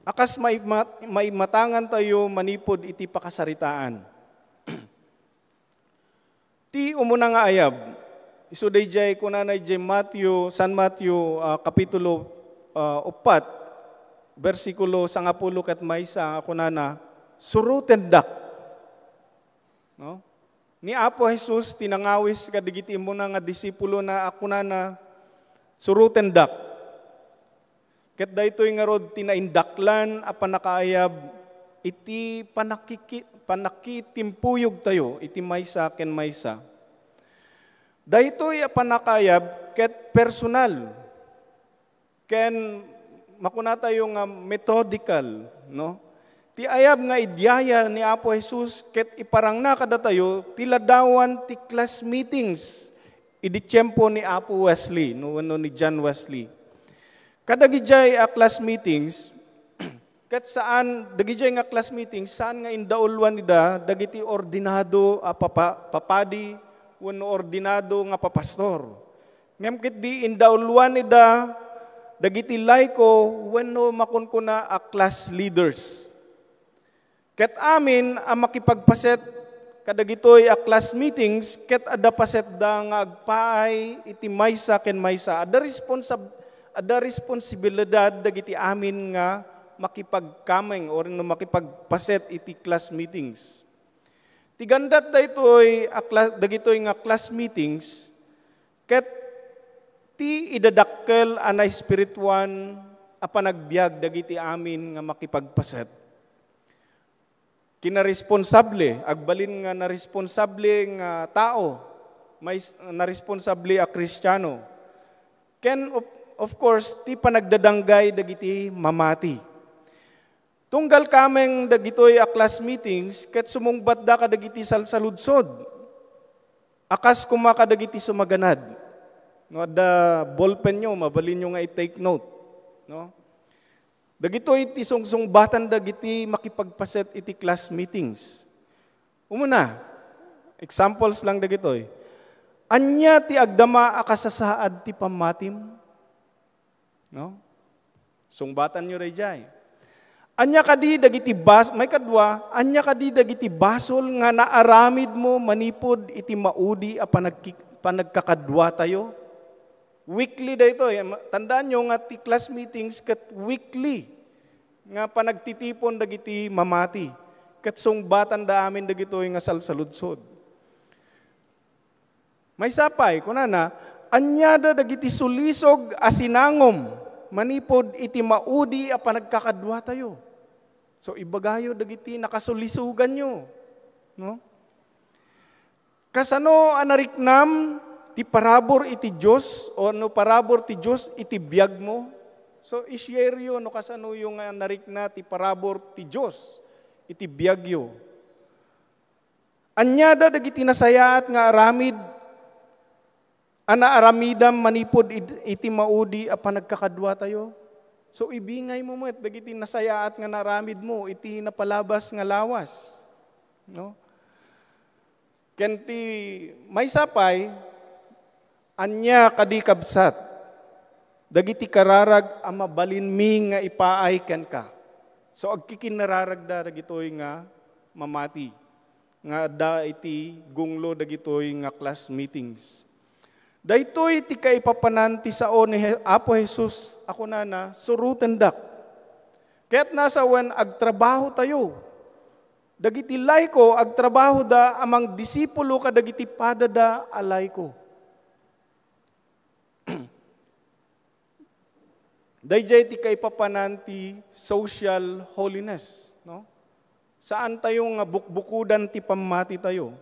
Akas maima-, maimatangan tayo manipud iti pakasaritaan. Ti umuna nga ayab, isu daydiay kunana idiay Matthew, San Matthew, ah, kapitulo, ah, uppat, bersikulo sangapulo ket maysa, a kunana, "Surotendak." No? Ni Apo Jesus ti nangawis kadagiti immuna nga disipulona a kunana, "Surotendak." Ket daytoy ngarud ti naindaklan a pannakaayab iti panakiki-, pannakitimpuyogtayo iti maysa ken maysa. Daytoy a pannakaayab ket personal, ken makunatayo nga methodical, no? Ti ayab nga idiaya ni Apo Jesus ket iparangna kadatayo ti ladawan ti class meetings idi tiempo ni Apo Wesley, no, wenno ni John Wesley. Kadagidiay a class meetings, ket saan, dagidiay nga class meetings, saan nga indauluan ida dagiti ordinado a papa-, papadi wenno ordinado nga papastor. Ngem ketdi indauluan ida dagiti laiko wenno makunkuna a class leaders. Ket amin a makipagpaset kadagitoy a class meetings ket adda pasetda nga agpaay iti maysa ken maysa. Adda responsab-, adda responsibilidad dagiti amin nga makipagkameng or no makipagpaset iti class meetings. Ti gandat daytoy a cla-, dagitoy nga class meetings ket ti idadakkel a naespirituan a panagbiag dagiti amin nga makipagpaset. Kinaresponsable, agbalin nga naresponsable nga tao, mais-, naresponsable a Kristiano. Ken of, of course, ti panagdadanggay dagiti mamati. Tunggal kameng dagitoy a class meetings ket sumungbatda kadagiti salsaludsod. Akas koma kadagiti sumaganad. No, adda ballpen nyo, mabalin nyo nga i-take note. No? Dagitoy ti sungsungbatan dagiti makipagpaset iti class meetings. Umuna, examples lang dagitoy. Ania ti agdama a kasasaad ti pammatim? No? Sungbatan nyo daydiay. Ania kadi dagiti bas-, maikadua, ania kadi dagiti basol nga naaramidmo manipud iti maudi a panagki-, panagkakaduatayo? Weekly daytoy. Tandaan nyo nga ti class meetings ket weekly nga panagtitipon dagiti mamati. Ket sungbatanda amin dagitoy nga salsaludsod. Maysa pay, kunana, aniada dagiti sulisog a sinangom manipud iti maudi a panagkakaduatayo. So, ibagayo dagiti nakasulisoganyo, no? Kasano a nariknam ti parabur iti Dios o no parabur ti Dios iti biagmo? So, i-share yo no kasanoyo nga narikna ti parabur ti Dios iti biagyo. Aniada dagiti nasayaat nga aramid a naaramidam manipud id-, iti maudi a panagkakaduatayo? So, ibingaymo met dagiti nasayaat nga naaramidmo iti napalabas nga lawas, no? Ken ti maysa pay, ania kadi, kabsat, dagiti kararag a mabalinmi nga ipaay kenka? So, agkikinnararagda dagitoy nga mamati nga adda iti gunglo dagitoy nga class meetings. Daytoy ti kaipapanan ti sao ni Je-, Apo Jesus a kunana, "Surotendak." Ket nasawen, agtrabahotayo. Dagiti laiko, agtrabahoda a mangdisipulo kadagiti padada a laiko. Daydiay ti kaipapanan ti social holiness, no? Saan tayo nga bukbukudan ti pammati tayo.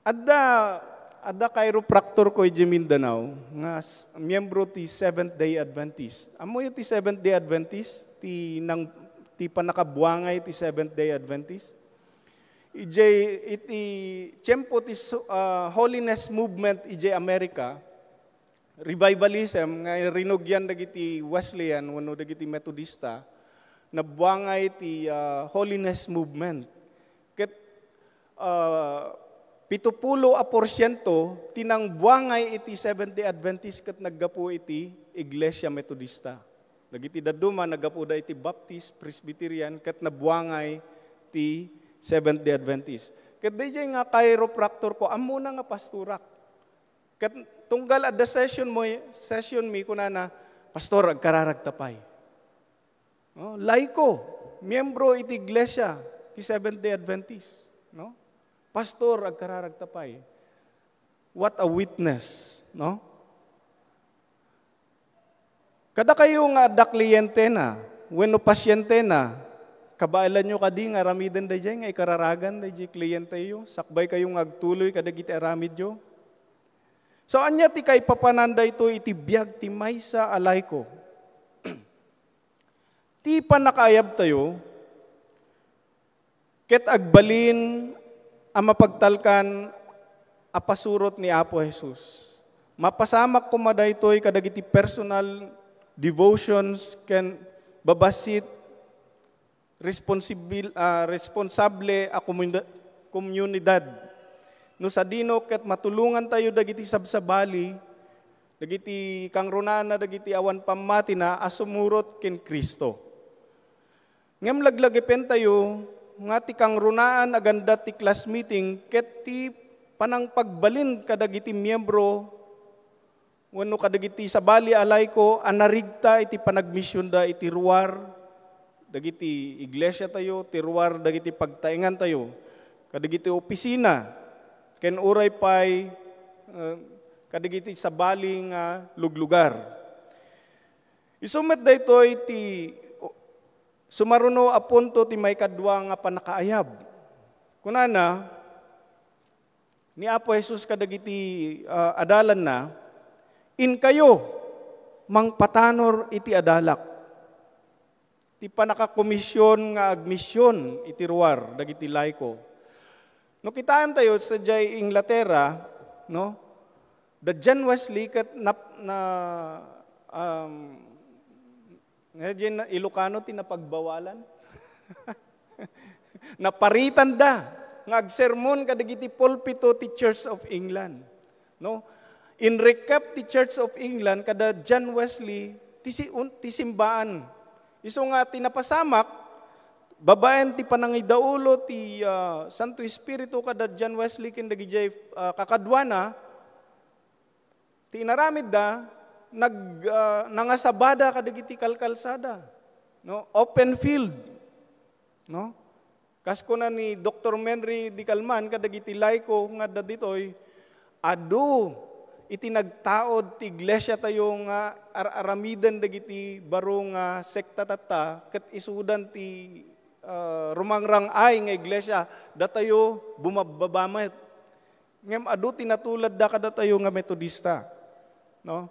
Adda, adda chiropractor ko idiay Mindanao nga s-, miyembro ti Seventh Day Adventist. Ammoyo ti Seventh Day Adventist, ti nang, ti pannakabuangay ti Seventh Day Adventist. Idiay iti tiempo ti su-, ah, holiness movement idiay Amerika, revivalism nga rinugian dagiti Wesleyan wenno dagiti Metodista, nabuangay ti, ah, holiness movement. Ket ah, pitupulo a porsiento ti nangbuangay iti Seventh-day Adventist ket naggapu iti Iglesia Metodista. Dagiti dadduma, naggapuda iti Baptist, Presbyterian, ket nabuangay ti Seventh-day Adventist. Ket daydiay nga chiropractor ko, ammona nga pastorak. Ket tunggal adda session mo, session mi, kunana, "Pastor, agkararagta pay." No? Laiko, miyembro iti iglesia ti Seventh-day Adventist. No? "Pastor, agkararagta pay." What a witness, no? Kada kayo nga adda kliyentena, wenno pasyentena, kabaelanyo kadi nga aramiden daydiay nga ikararagan daydiay klienteyo, sakbay kayo nga agtuloy kadagiti aramidyo? So, ania ti kaipapanan daytoy iti biag ti maysa a laiko? Ti pannakaayabtayo, ket agbalin a mapagtalkan a pasurot ni Apo Jesus. Mapasamak koma daytoy kadagiti personal devotions ken babassit responsibil-, ah, responsable a komunda-, komunidad. No sadino ket matulongantayo dagiti sabsabali, dagiti kangrunaanna, dagiti awan pammatina a sumurot ken Cristo. Ngem laglagipentayo nga ti kangrunaan a ganda ti class meeting ket ti panangpagbalin kadagiti miyembro wenno kadagiti sabali a laiko a narigta iti panagmisionda iti ruar dagiti iglesiatayo, ti ruar dagiti pagtaengantayo, kadagiti opisina, ken uray pay, eh, kadagiti sabali nga luglugar. Isu met daytoy ti sumaruno a punto ti maikadua nga pannakaayab. Kunana ni Apo Jesus kadagiti, ah, adalanna, "Inkayo, mangpatanor iti adalak." Ti pannakakomision nga agmision iti ruar dagiti laiko. No kitaentayo sadiay Inglaterra, no? Da John Wesley ket nap-, na, um, nga diay na-, Ilocano ti napagbawalan. Naparitanda nga agsermon kadagiti pulpito ti Church of England. No? In recap ti Church of England kada John Wesley ti si-, un-, ti simbaan. Isu nga ti napasamak, babaen ti panangidaulo ti, ah, Santo Espiritu kada John Wesley ken dagidiay, ah, kakaduana, ti inaramidda, nag-, ah, nangasabada kadagiti kalkalsada, no? Open field, no? Kas kuna ni Doktor Menry di Calman kadagiti laiko nga adda ditoy, adu iti nagtaud ti iglesiatayo nga ar-aramiden dagiti baro nga sekta tatta, ket isudan ti, ah, rumangrang-ay nga iglesia, datayo bumabbaba met. Ngem adu ti natuladda kadatayo nga Metodista, no?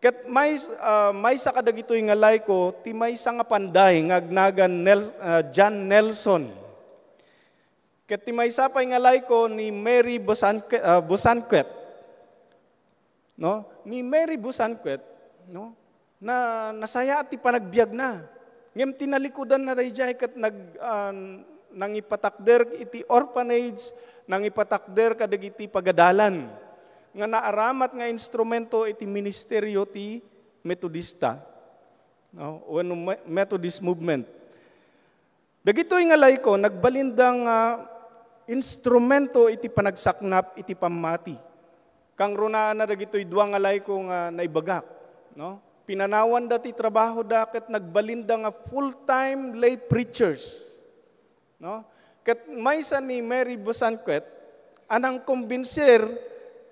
Ket may-, ah, maysa kadagitoy nga laiko ti maysa nga panday nga agnagan Nel-, ah, John Nelson. Ket ti maysa pay nga laiko ni Mary Bosanque-, ah, Bosanquet. No? Ni Mary Bosanquet, no? Na, nasayaat ti panagbiagna. Ngem tinalikudanna daydiay ket nag-, ah, nangipatakder iti orphanage, nangipatakder kadagiti pagadalan nga naaramat nga instrumento iti ministerio ti Metodista, no? Wenno Me-, Methodist movement. Dagitoy nga laiko, nagbalinda nga instrumento iti panagsaknap iti pammati. Kangrunaanna dagitoy dua nga laiko nga naibagak, no? Pinanawanda ti trabahoda ket nagbalinda nga full-time lay preachers, no? Ket maysa ni Mary Bosanquet a nangkombinsir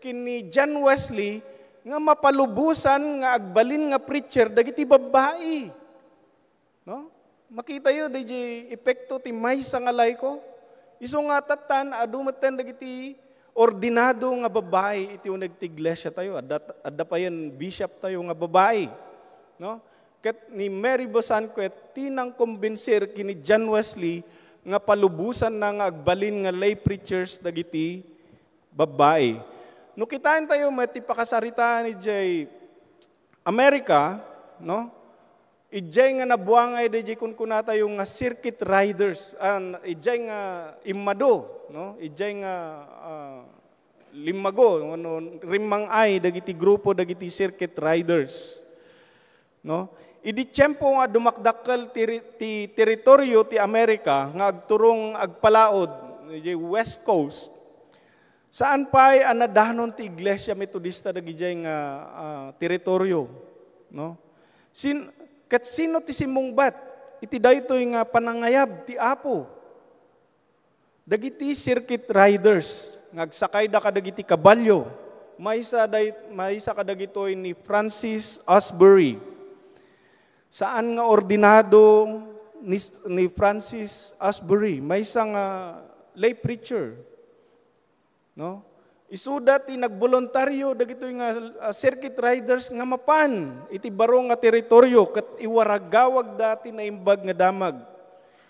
ken ni John Wesley nga mapalubosan nga agbalin nga preacher dagiti babbai. No? Makitayo, daydiay epekto ti maysa nga laiko. Isu nga tattan, adu metten dagiti ordinado nga babbai iti uneg ti iglesiatayo. Adda, adda payen bishoptayo nga babbai. No? Ket ni Mary Bosanquet ti nangkombinsir ken ni John Wesley nga palubosanna nga agbalin nga lay preachers dagiti babbai. No kitaentayo met ti pakasaritaan idiay Amerika, no? Idiay nga nabuangay daydiay kunkunatayo nga circuit riders, ah, idiay nga immado, no? Idiay nga, ah, limmago, no? Rimmang-ay dagiti grupo dagiti circuit riders, no? Idi tiempo nga dumakdakkel ti ri-, ti teritorio ti Amerika nga agturong agpalaod, idiay West Coast, saan pay a nadanon ti Iglesia Metodista dagidiay nga, ah, teritorio, no? Sin-, ket sino ti simmungbat iti daytoy nga panangayab ti Apo? Dagiti circuit riders nga agsakayda kadagiti kabalio, maysa day-, maysa kadagitoy ni Francis Asbury. Saan nga ordinado ni, ni Francis Asbury, maysa nga lay preacher, no? Isuda ti nagboluntario dagitoy nga, ah, circuit riders nga mapan iti baro nga teritorio ket iwaragawagda ti naimbag nga damag.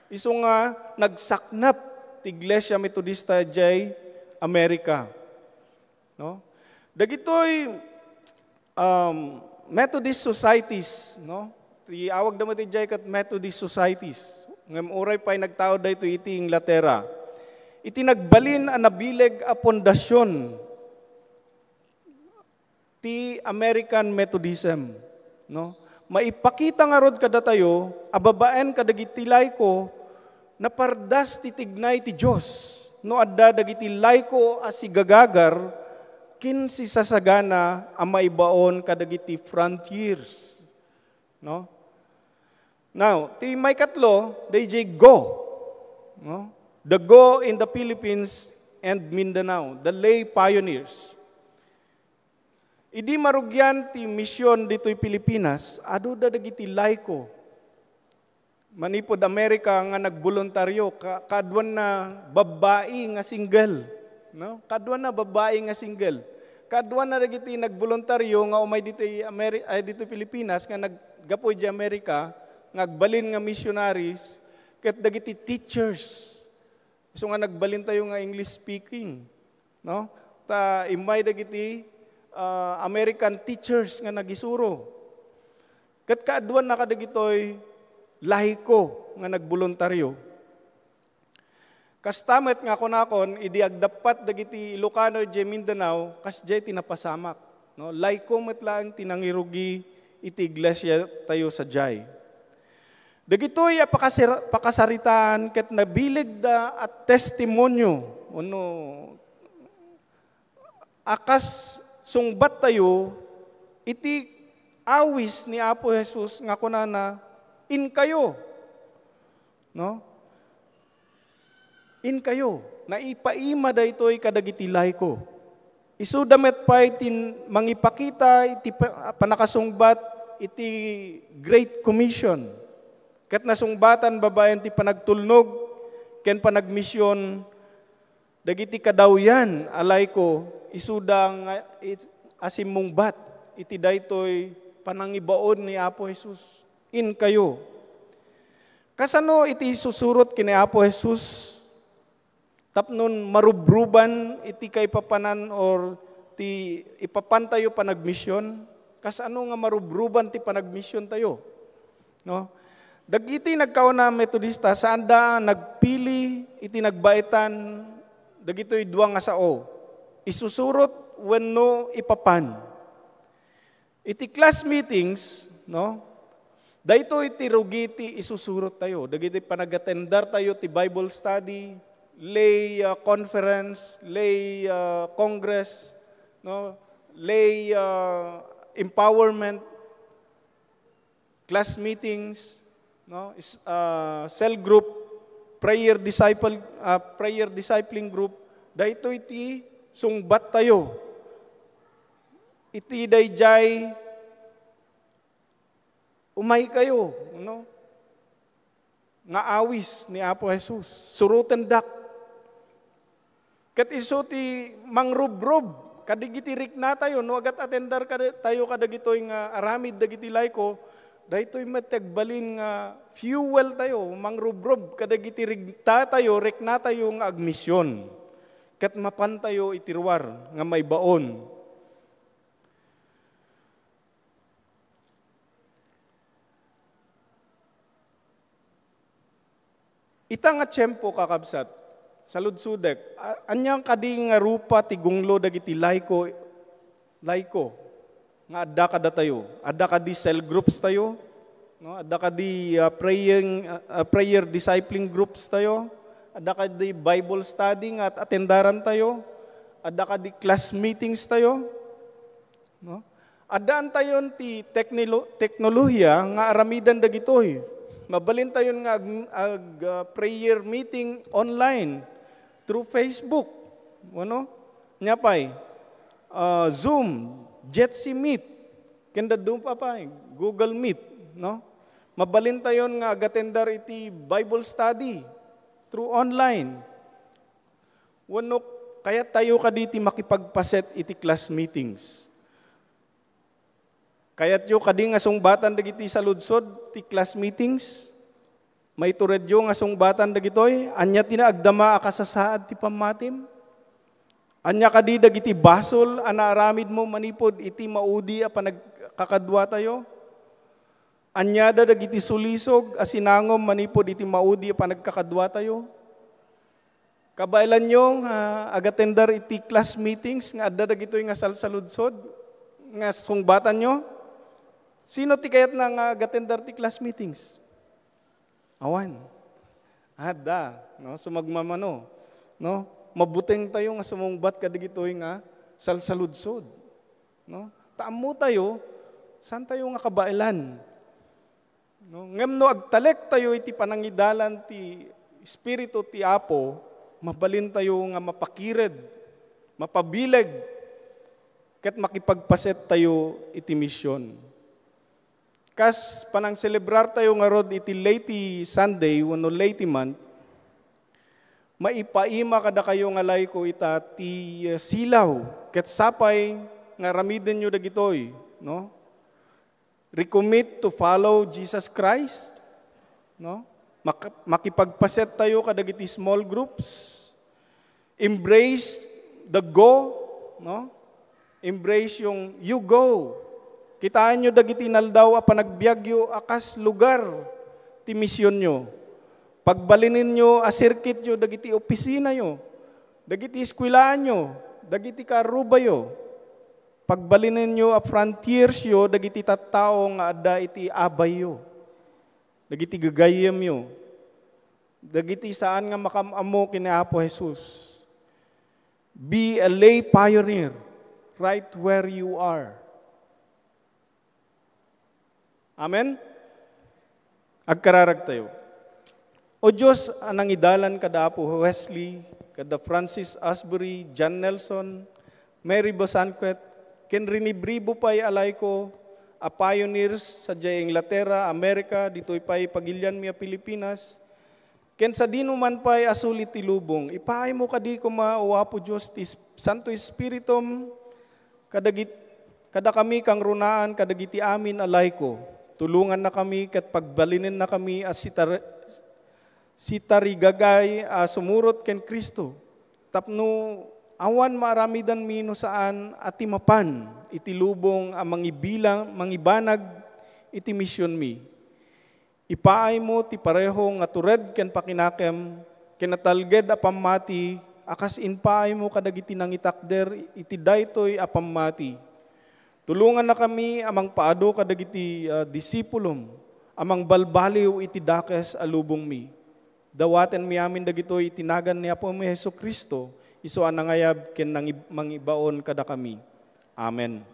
Isu nga nagsaknap ti Iglesia Metodista diay Amerika, no? Dagitoy, um, Methodist societies, no? Ti awagda met idiay ket Methodist societies. Ngem uray pay nagtaud daytoy iti Inglaterra. Iti nagbalin a nabileg a pundasyon ti American Methodism, no? Maipakita ngarud kadatayo a babaen kadagiti laiko, napardas ti tignay ti Dios no adda dagiti laiko a sigagagar ken sisasagana a maibaon kadagiti frontiers, no? Now, ti maikatlo, daydiay go, no? The go in the Philippines and Mindanao, the lay pioneers. Idi marugian ti mision ditoy Pilipinas, adu da dagiti laiko manipud Amerika nga nagboluntario, ka-, kaaduanna babbai nga single, no? Kaaduanna babbai nga single. Kaaduanna dagiti nagboluntario nga umay ditoy Ameri-, ay, ditoy Pilipinas nga naggapu idiay Amerika nga agbalin nga missionaries ket dagiti teachers. Isu nga nagbalin tayo nga English speaking, no? Ta immay dagiti, ah, American teachers nga nagisuro. Ket kaaduanna kadagitoy laiko nga nagboluntario. Kasta met nga kunakon, idi agdappat dagiti Ilocano idiay Mindanao, kasdiay ti napasamak, no? Laiko met laeng ti nangirugi iti iglesia tayo sadiay. Dagitoy a pakasir-, pakasaritaan ket nabilegda a testimonio, wenno a kas sungbattayo iti awis ni Apo Jesus nga kunana, "Inkayo." No? "Inkayo." Naipaima daytoy kadagiti laiko. Isuda met pay ti mangipakita iti pa-, pannakasungbat iti Great Commission. Ket nasungbatan babaen ti panagtulnog ken panagmision dagiti kadawyan a laiko, isuda nga it-, a simmungbat iti daytoy panangibaon ni Apo Jesus, "Inkayo." Kasano iti susurot ken ni Apo Jesus tapno marubruban iti kaipapanan or ti ipapantayo panagmision? Kasano nga marubruban ti panagmisiontayo? No? Dagiti nagkauna a Metodista, saanda nagpili iti nagbaetan dagitoy dua nga sao, isusurot wenno ipapan. Iti class meetings, no? Daytoy ti rugi ti isusurot tayo. Dagiti panag-attendar tayo ti Bible study, lay, ah, conference, lay, ah, congress, no? Lay, ah, empowerment, class meetings, no? Is, ah, cell group, prayer disciple, ah, prayer discipling group, daytoy ti sungbat tayo. Iti daydiay, umay kayo, no? Nga awis ni Apo Jesus. Surotendak. Ket isu ti mangrubrob kadagiti riknatayo, no, agat-atendar kada-, tayo kadagitoy nga aramid dagiti laiko, daytoy met ti agbalin nga fuel tayo, mangrubrob kadagiti riknatayo, riknatayo nga agmision. Ket mapantayo iti ruar nga maibaon. Ita nga tiempo, kakabsat, saludsodek, a-, ania kadi nga rupa ti gunglo dagiti laiko, laiko nga adda kadatayo? Adda kadi cell groups tayo? No? Adda kadi, ah, praying, ah, ah, prayer discipling groups tayo? Adda kadi Bible study nga at-, atendaran tayo? Adda kadi class meetings tayo? No? Addaan tayon ti teknilo-, teknolohiya nga aramiden dagitoy. Mabalin tayon nga ag-, ag-, ah, prayer meeting online through Facebook. Ano? Ania pay? Ah, Zoom, Jitsi Meet, ken dadduma pay, Google Meet, no? Mabalin tayon nga agatendar iti Bible study through online. Wenno, kayat tayo kadi ti makipagpaset iti class meetings? Kayatyo kadi nga sungbatan dagiti saludsod ti class meetings? Maituredyo nga sungbatan dagitoy? Ania ti naagdama a kasasaad ti pammatim? Ania kadi dagiti basol a naaramidmo manipud iti maudi a panagkakaduatayo? Aniada dagiti sulisog a sinangom manipud iti maudi a panagkakaduatayo? Kabaelanyo nga agatendar iti class meetings nga adda dagitoy nga salsaludsod nga sungbatanyo? Sino ti kayatna nga agatendar ti class meetings? Awan. Adda, no? Sumagmamano, no? Mabuteng tayo nga sumungbat kadagitoy nga salsaludsod, no? Ta ammo tayo, saan tayo nga kabaelan? No? Ngem no agtalek tayo iti panangidalan ti Espiritu ti Apo, mabalin tayo nga mapakired, mapabileg, ket makipagpaset tayo iti mision. Kas panangselebrar tayo ngarud iti Leyte Sunday wenno Leyte Month, maipaima kadakayo nga laiko ita ti, eh, silaw, ket sapay nga aramidenyo dagitoy, no? Recommit to follow Jesus Christ, no? Mak-, makipagpaset tayo kadagiti small groups. Embrace the go, no? Embrace yung you go. Kitaenyo dagiti inaldaw a panagbiagyo a kas lugar ti misionyo. Pagbalinenyo a sirkityo dagiti opisinayo, dagiti eskwelaanyo, dagiti kaarrubayo. Pagbalinenyo a frontiersyo dagiti tattao nga adda iti abayyo, dagiti gagayyemyo, dagiti saan nga makam-ammo ken ni Apo Jesus. Be a lay pioneer right where you are. Amen? Agkararag tayo. O Dios a nangidalan kada Apo Wesley, kada Francis Asbury, John Nelson, Mary Bosanquet, ken rinibribo pay a laiko a pioneers sadiay Inglaterra, Amerika, ditoy pay pagilianmi a Pilipinas, ken sadino man pay a suli ti lubong, ipaaymo kadi koma, O Apo Dios, ti es-, Santo Espiritum, kadagit-, kadakami kangrunaan kadagiti amin a laiko. Tulongannakami ket pagbalinennakami a sitar-, sitarigagay a sumurot ken Cristo, tapno awan maaramidanmi no saan a ti mapan iti lubong a mangibilang, mangibanag iti misionmi. Ipaaymo ti pareho nga tured ken pakinakem ken natalged a pammati a kas impaaymo kadagiti nangitakder iti daytoy a pammati. Tulongannakami a mangpaadu kadagiti, ah, disipulom a mangbalbaliw iti dakes a lubongmi. Dawatenmi amin dagitoy iti nagan ni Apomi Jesu-Cristo, isu a nangayab ken nangib-, mangibaon kadakami. Amen.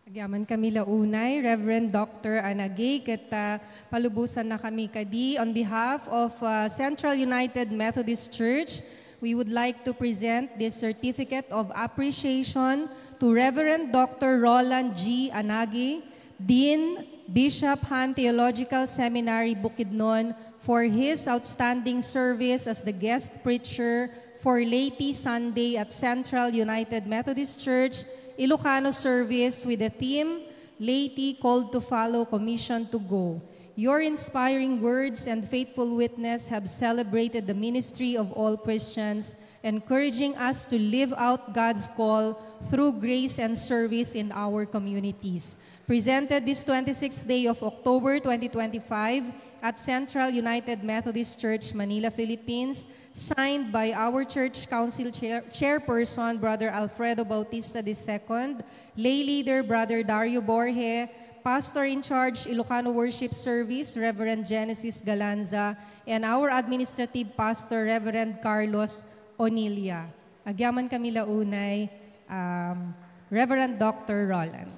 Agyamankami la unay, Reverend Doctor Anagay, ket, ah, palubosannakami kadi. On behalf of, ah, Central United Methodist Church, we would like to present this certificate of appreciation to Reverend Doctor Roland G. Anagay, Dean, Bishop Han Theological Seminary, Bukidnon, for his outstanding service as the guest preacher for Leyte Sunday at Central United Methodist Church, Ilocano service with the theme, Laity called to follow, commissioned to go. Your inspiring words and faithful witness have celebrated the ministry of all Christians, encouraging us to live out God's call through grace and service in our communities. Presented this twenty-sixth day of October twenty twenty-five at Central United Methodist Church, Manila, Philippines, signed by our Church Council Chair- Chairperson, Brother Alfredo Bautista the second, Lay Leader, Brother Dario Borge, Pastor in Charge, Ilocano Worship Service, Reverend Genesis Galanza, and our Administrative Pastor, Reverend Carlos Onilia. Agyaman kami la unay, um, Reverend Doctor Roland.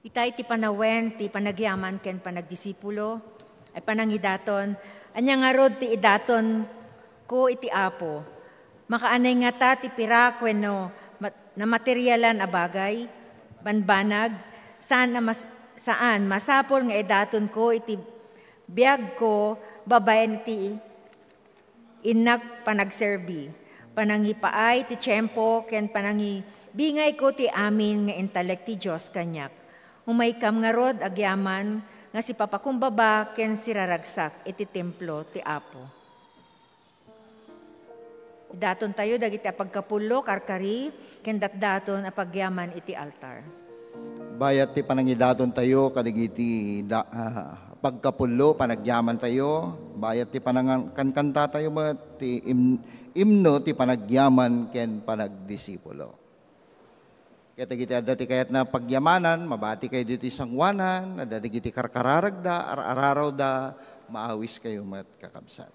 Itay ti panawen ti panagyaman ken panagdisipulo, ay panangidaton. Ania ngarud ti idatonko iti Apo? Makaanay ngata ti pirak wenno ma-, namaterialan a bagay? Banbanag, saan a mas-, saan, masapul nga idatonko iti biagko babaen iti innak panagserbi, panangipaay ti tiempo ken panangibingayko ti amin nga intalek ti Dios kaniak. Umaykam ngarud agyaman nga sipapakumbaba ken siraragsak iti templo ti Apo. Idatontayo dagiti apagkapullo, karkari, ken datdaton a pagyaman iti altar. Bayat ti panangidatontayo kadagiti da-, ah, pagkapullo, panagyamantayo, bayat ti panangan-, kankantatayo met ti im-, imno ti panagyaman ken panagdisipulo. Ket dagiti adda ti kayatna pagyamanan, mabati kayo ditoy sangoanan, adda dagiti karkararagda, ar-ararawda, maawis kayo met, kakabsat.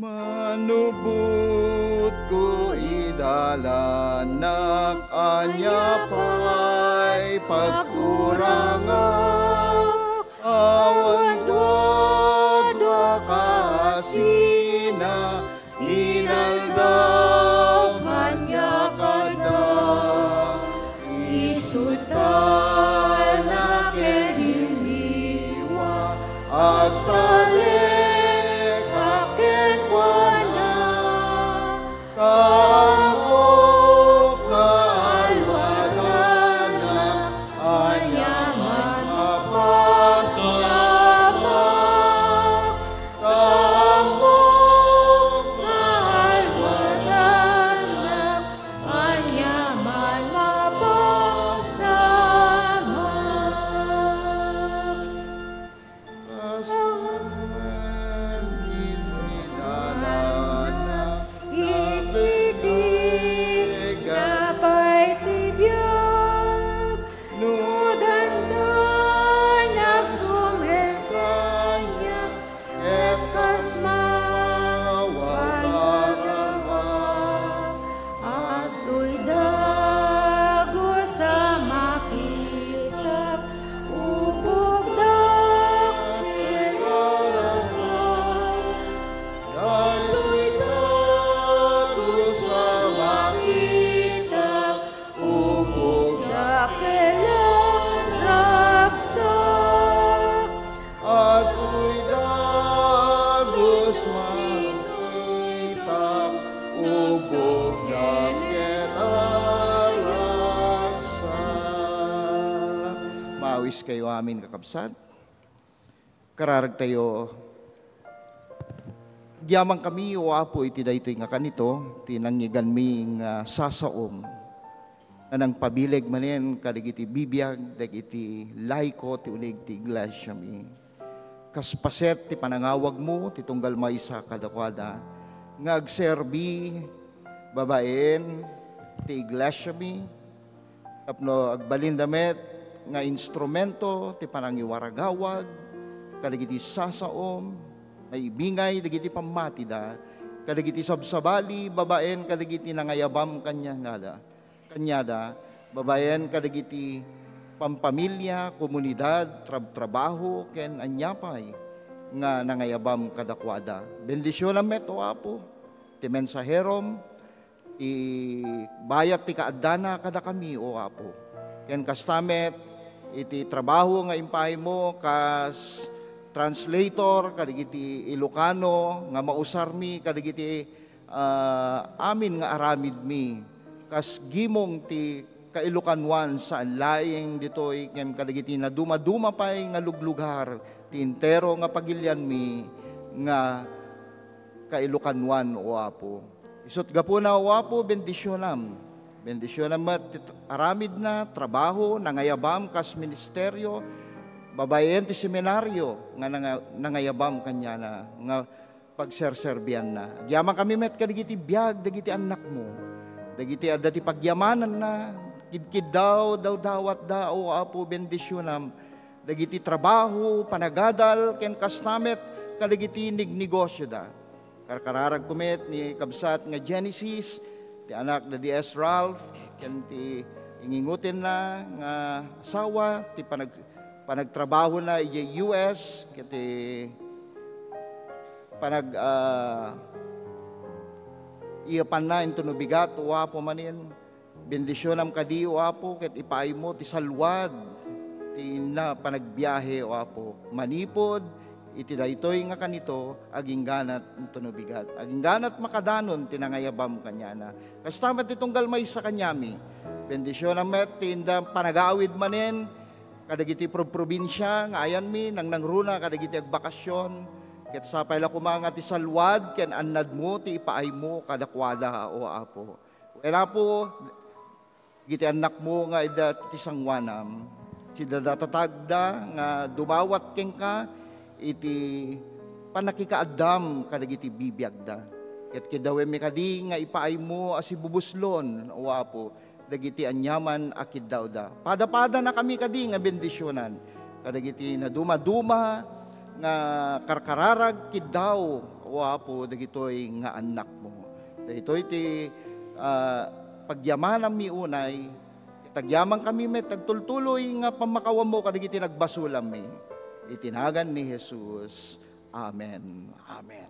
Manubodko idalanak, ania pay pagkurangak? Awan duadua kaasina, inaldaw kaniak adda. Isutana ken iniwa, agtalek kenkuana. Kaamok nga alwadana, ania man mapasamak. Kaamok nga alwadana, ania man mapasamak. Kas met iti dalanna, iti napay ti biag, no dandan agsumeng kaniak, ket kas mawatarabak. Adtoy dagus a makitak, upogdak ken ragsak. Adtoy dagus a makitak, upogdak ken ragsak. Adtoy dagus makitak, upogdak ket aragsak. Maawis kayo amin, kakabsat. Kararagtayo, agyamankami, O Apo, iti daytoy nga kanito, ti nangngeganmi nga sasaom. Nga nangpabileg manen kadagiti bibiag dagiti laiko ti unig ti iglesiami. Kas paset ti panangawagmo ti tunggal maysa kadakuada nga agserbi babaen ti iglesiami, tapno agbalinda met nga instrumento ti panangiwaragawag kadagiti sasaom, maibingay dagiti pammatida, kadagiti sabsabali babaen kadagiti nangayabam kaniada, kaniada, babaen kadagiti pampamilia, komunidad, trab-, trabaho, ken ania pay nga nangayabam kadakuada. Bendisionam met, O Apo, ti mensaherom, ti bayat ti kaaddana kadakami, O Apo. Ken kasta met, iti trabaho nga impaaymo kas translator kadagiti Ilocano nga mausarmi kadagiti, ah, amin nga aramidmi, kas gimong ti kailokanoan saan laeng ditoy ken kadagiti nadumaduma pay nga luglugar ti entero nga pagilianmi nga kailokanoan, O Apo. Isut' gapuna, O Apo, bendisionam. Bendisionam met ti aramidna, trabaho, nangayabam kas ministerio, babaen ti seminario nga nanga-, nangayabam kaniana nga pagserserbianna. Agyamankami met kadagiti biag dagiti annakmo, dagiti adda ti pagyamananna, kidkiddaw, dawdawatda, O Apo, bendisionam, dagiti trabaho, panagadal, ken kasta met kadagiti negnegosioda. Karkararagko met ni kabsat nga Genesis, ti anak da D S Ralph, ken ti ingingutenna nga asawa, ti panag-, panagtrabahona idiay U S, ket ti panag-, ah, iyapanna inton no bigat, O Apo manen. Bendisionam kadi, O Apo, ket ipaaymo ti salwad ti inna panagbiahe, O Apo. Manipud iti daytoy nga kanito, agingganat inton no bigat. Agingganat makadanon ti nangayabam kaniana. Kasta met ti tunggal maysa kaniami. Bendisionam met ti inda panagawid manen kadagiti prob-, probinsia nga ayanmi, nangnangruna kadagiti agbakasyon. Ket sapay la koma nga ti salwad ken annadmo ti ipaaymo kadakuada, O Apo. Wen, Apo, iti annakmo nga adda ti sangoanam, sida datatagda nga dumawat kenka iti pannakikaaddam kadagiti bibiagda. Ket kiddawemmi kadi nga ipaaymo a sibubuslon, O Apo, dagiti aniaman a kiddawda. Padapadanakami kadi nga bendisionan kadagiti nadumaduma nga karkararag kiddaw, O Apo, dagitoy nga annakmo. Daytoy ti, ah, pagyamanammi unay, ket agyamankami met agtultuloy nga pammakawanmo kadagiti nagbasolammi. Iti nagan ni Jesus. Amen. Amen.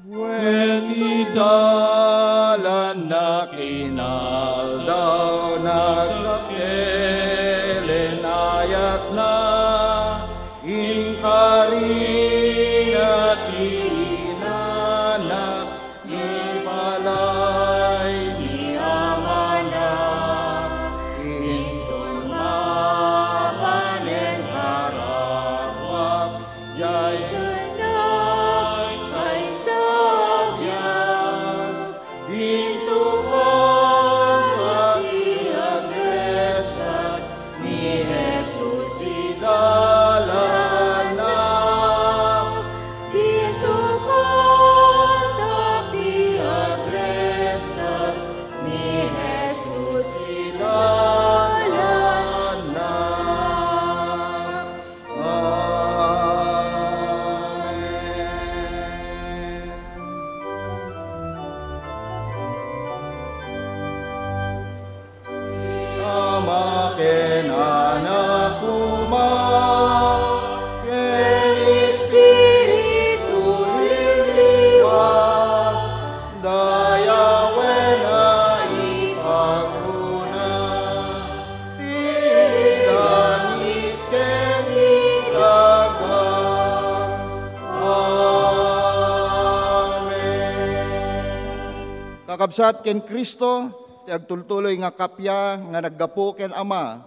Wen, idalanna kinaldawna, dakkel in ayatna, inkarina ti inana, ipalay ni Amana, inton mapanen karakuak, jay, jay, nagsaysabian, inton maagresat, ni Jesus idalanna. Inton maagresat, ni Jesus idalanna. Amen. Ama ken Anak koma, ken Espiritu Liwliwa, dayawen a ipagruna, ti langit ken daga. Amen. Kakabsat ken Cristo, ti agtultuloy nga kappia nga naggapu ken Ama,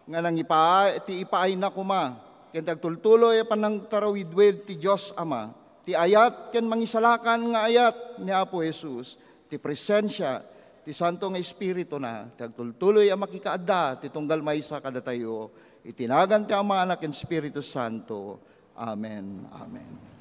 nga nangipa-, ti ipaayna koma, ken ti agtultuloy a panangtarawidwid ti Dios Ama, ti ayat ken mangisalakan nga ayat ni Apo Jesus, ti presensia ti Santo nga Espirituna, ti agtultuloy a makikaadda ti tunggal maysa kadatayo, iti nagan ti Ama, Anak, ken Espiritu Santo. Amen. Amen.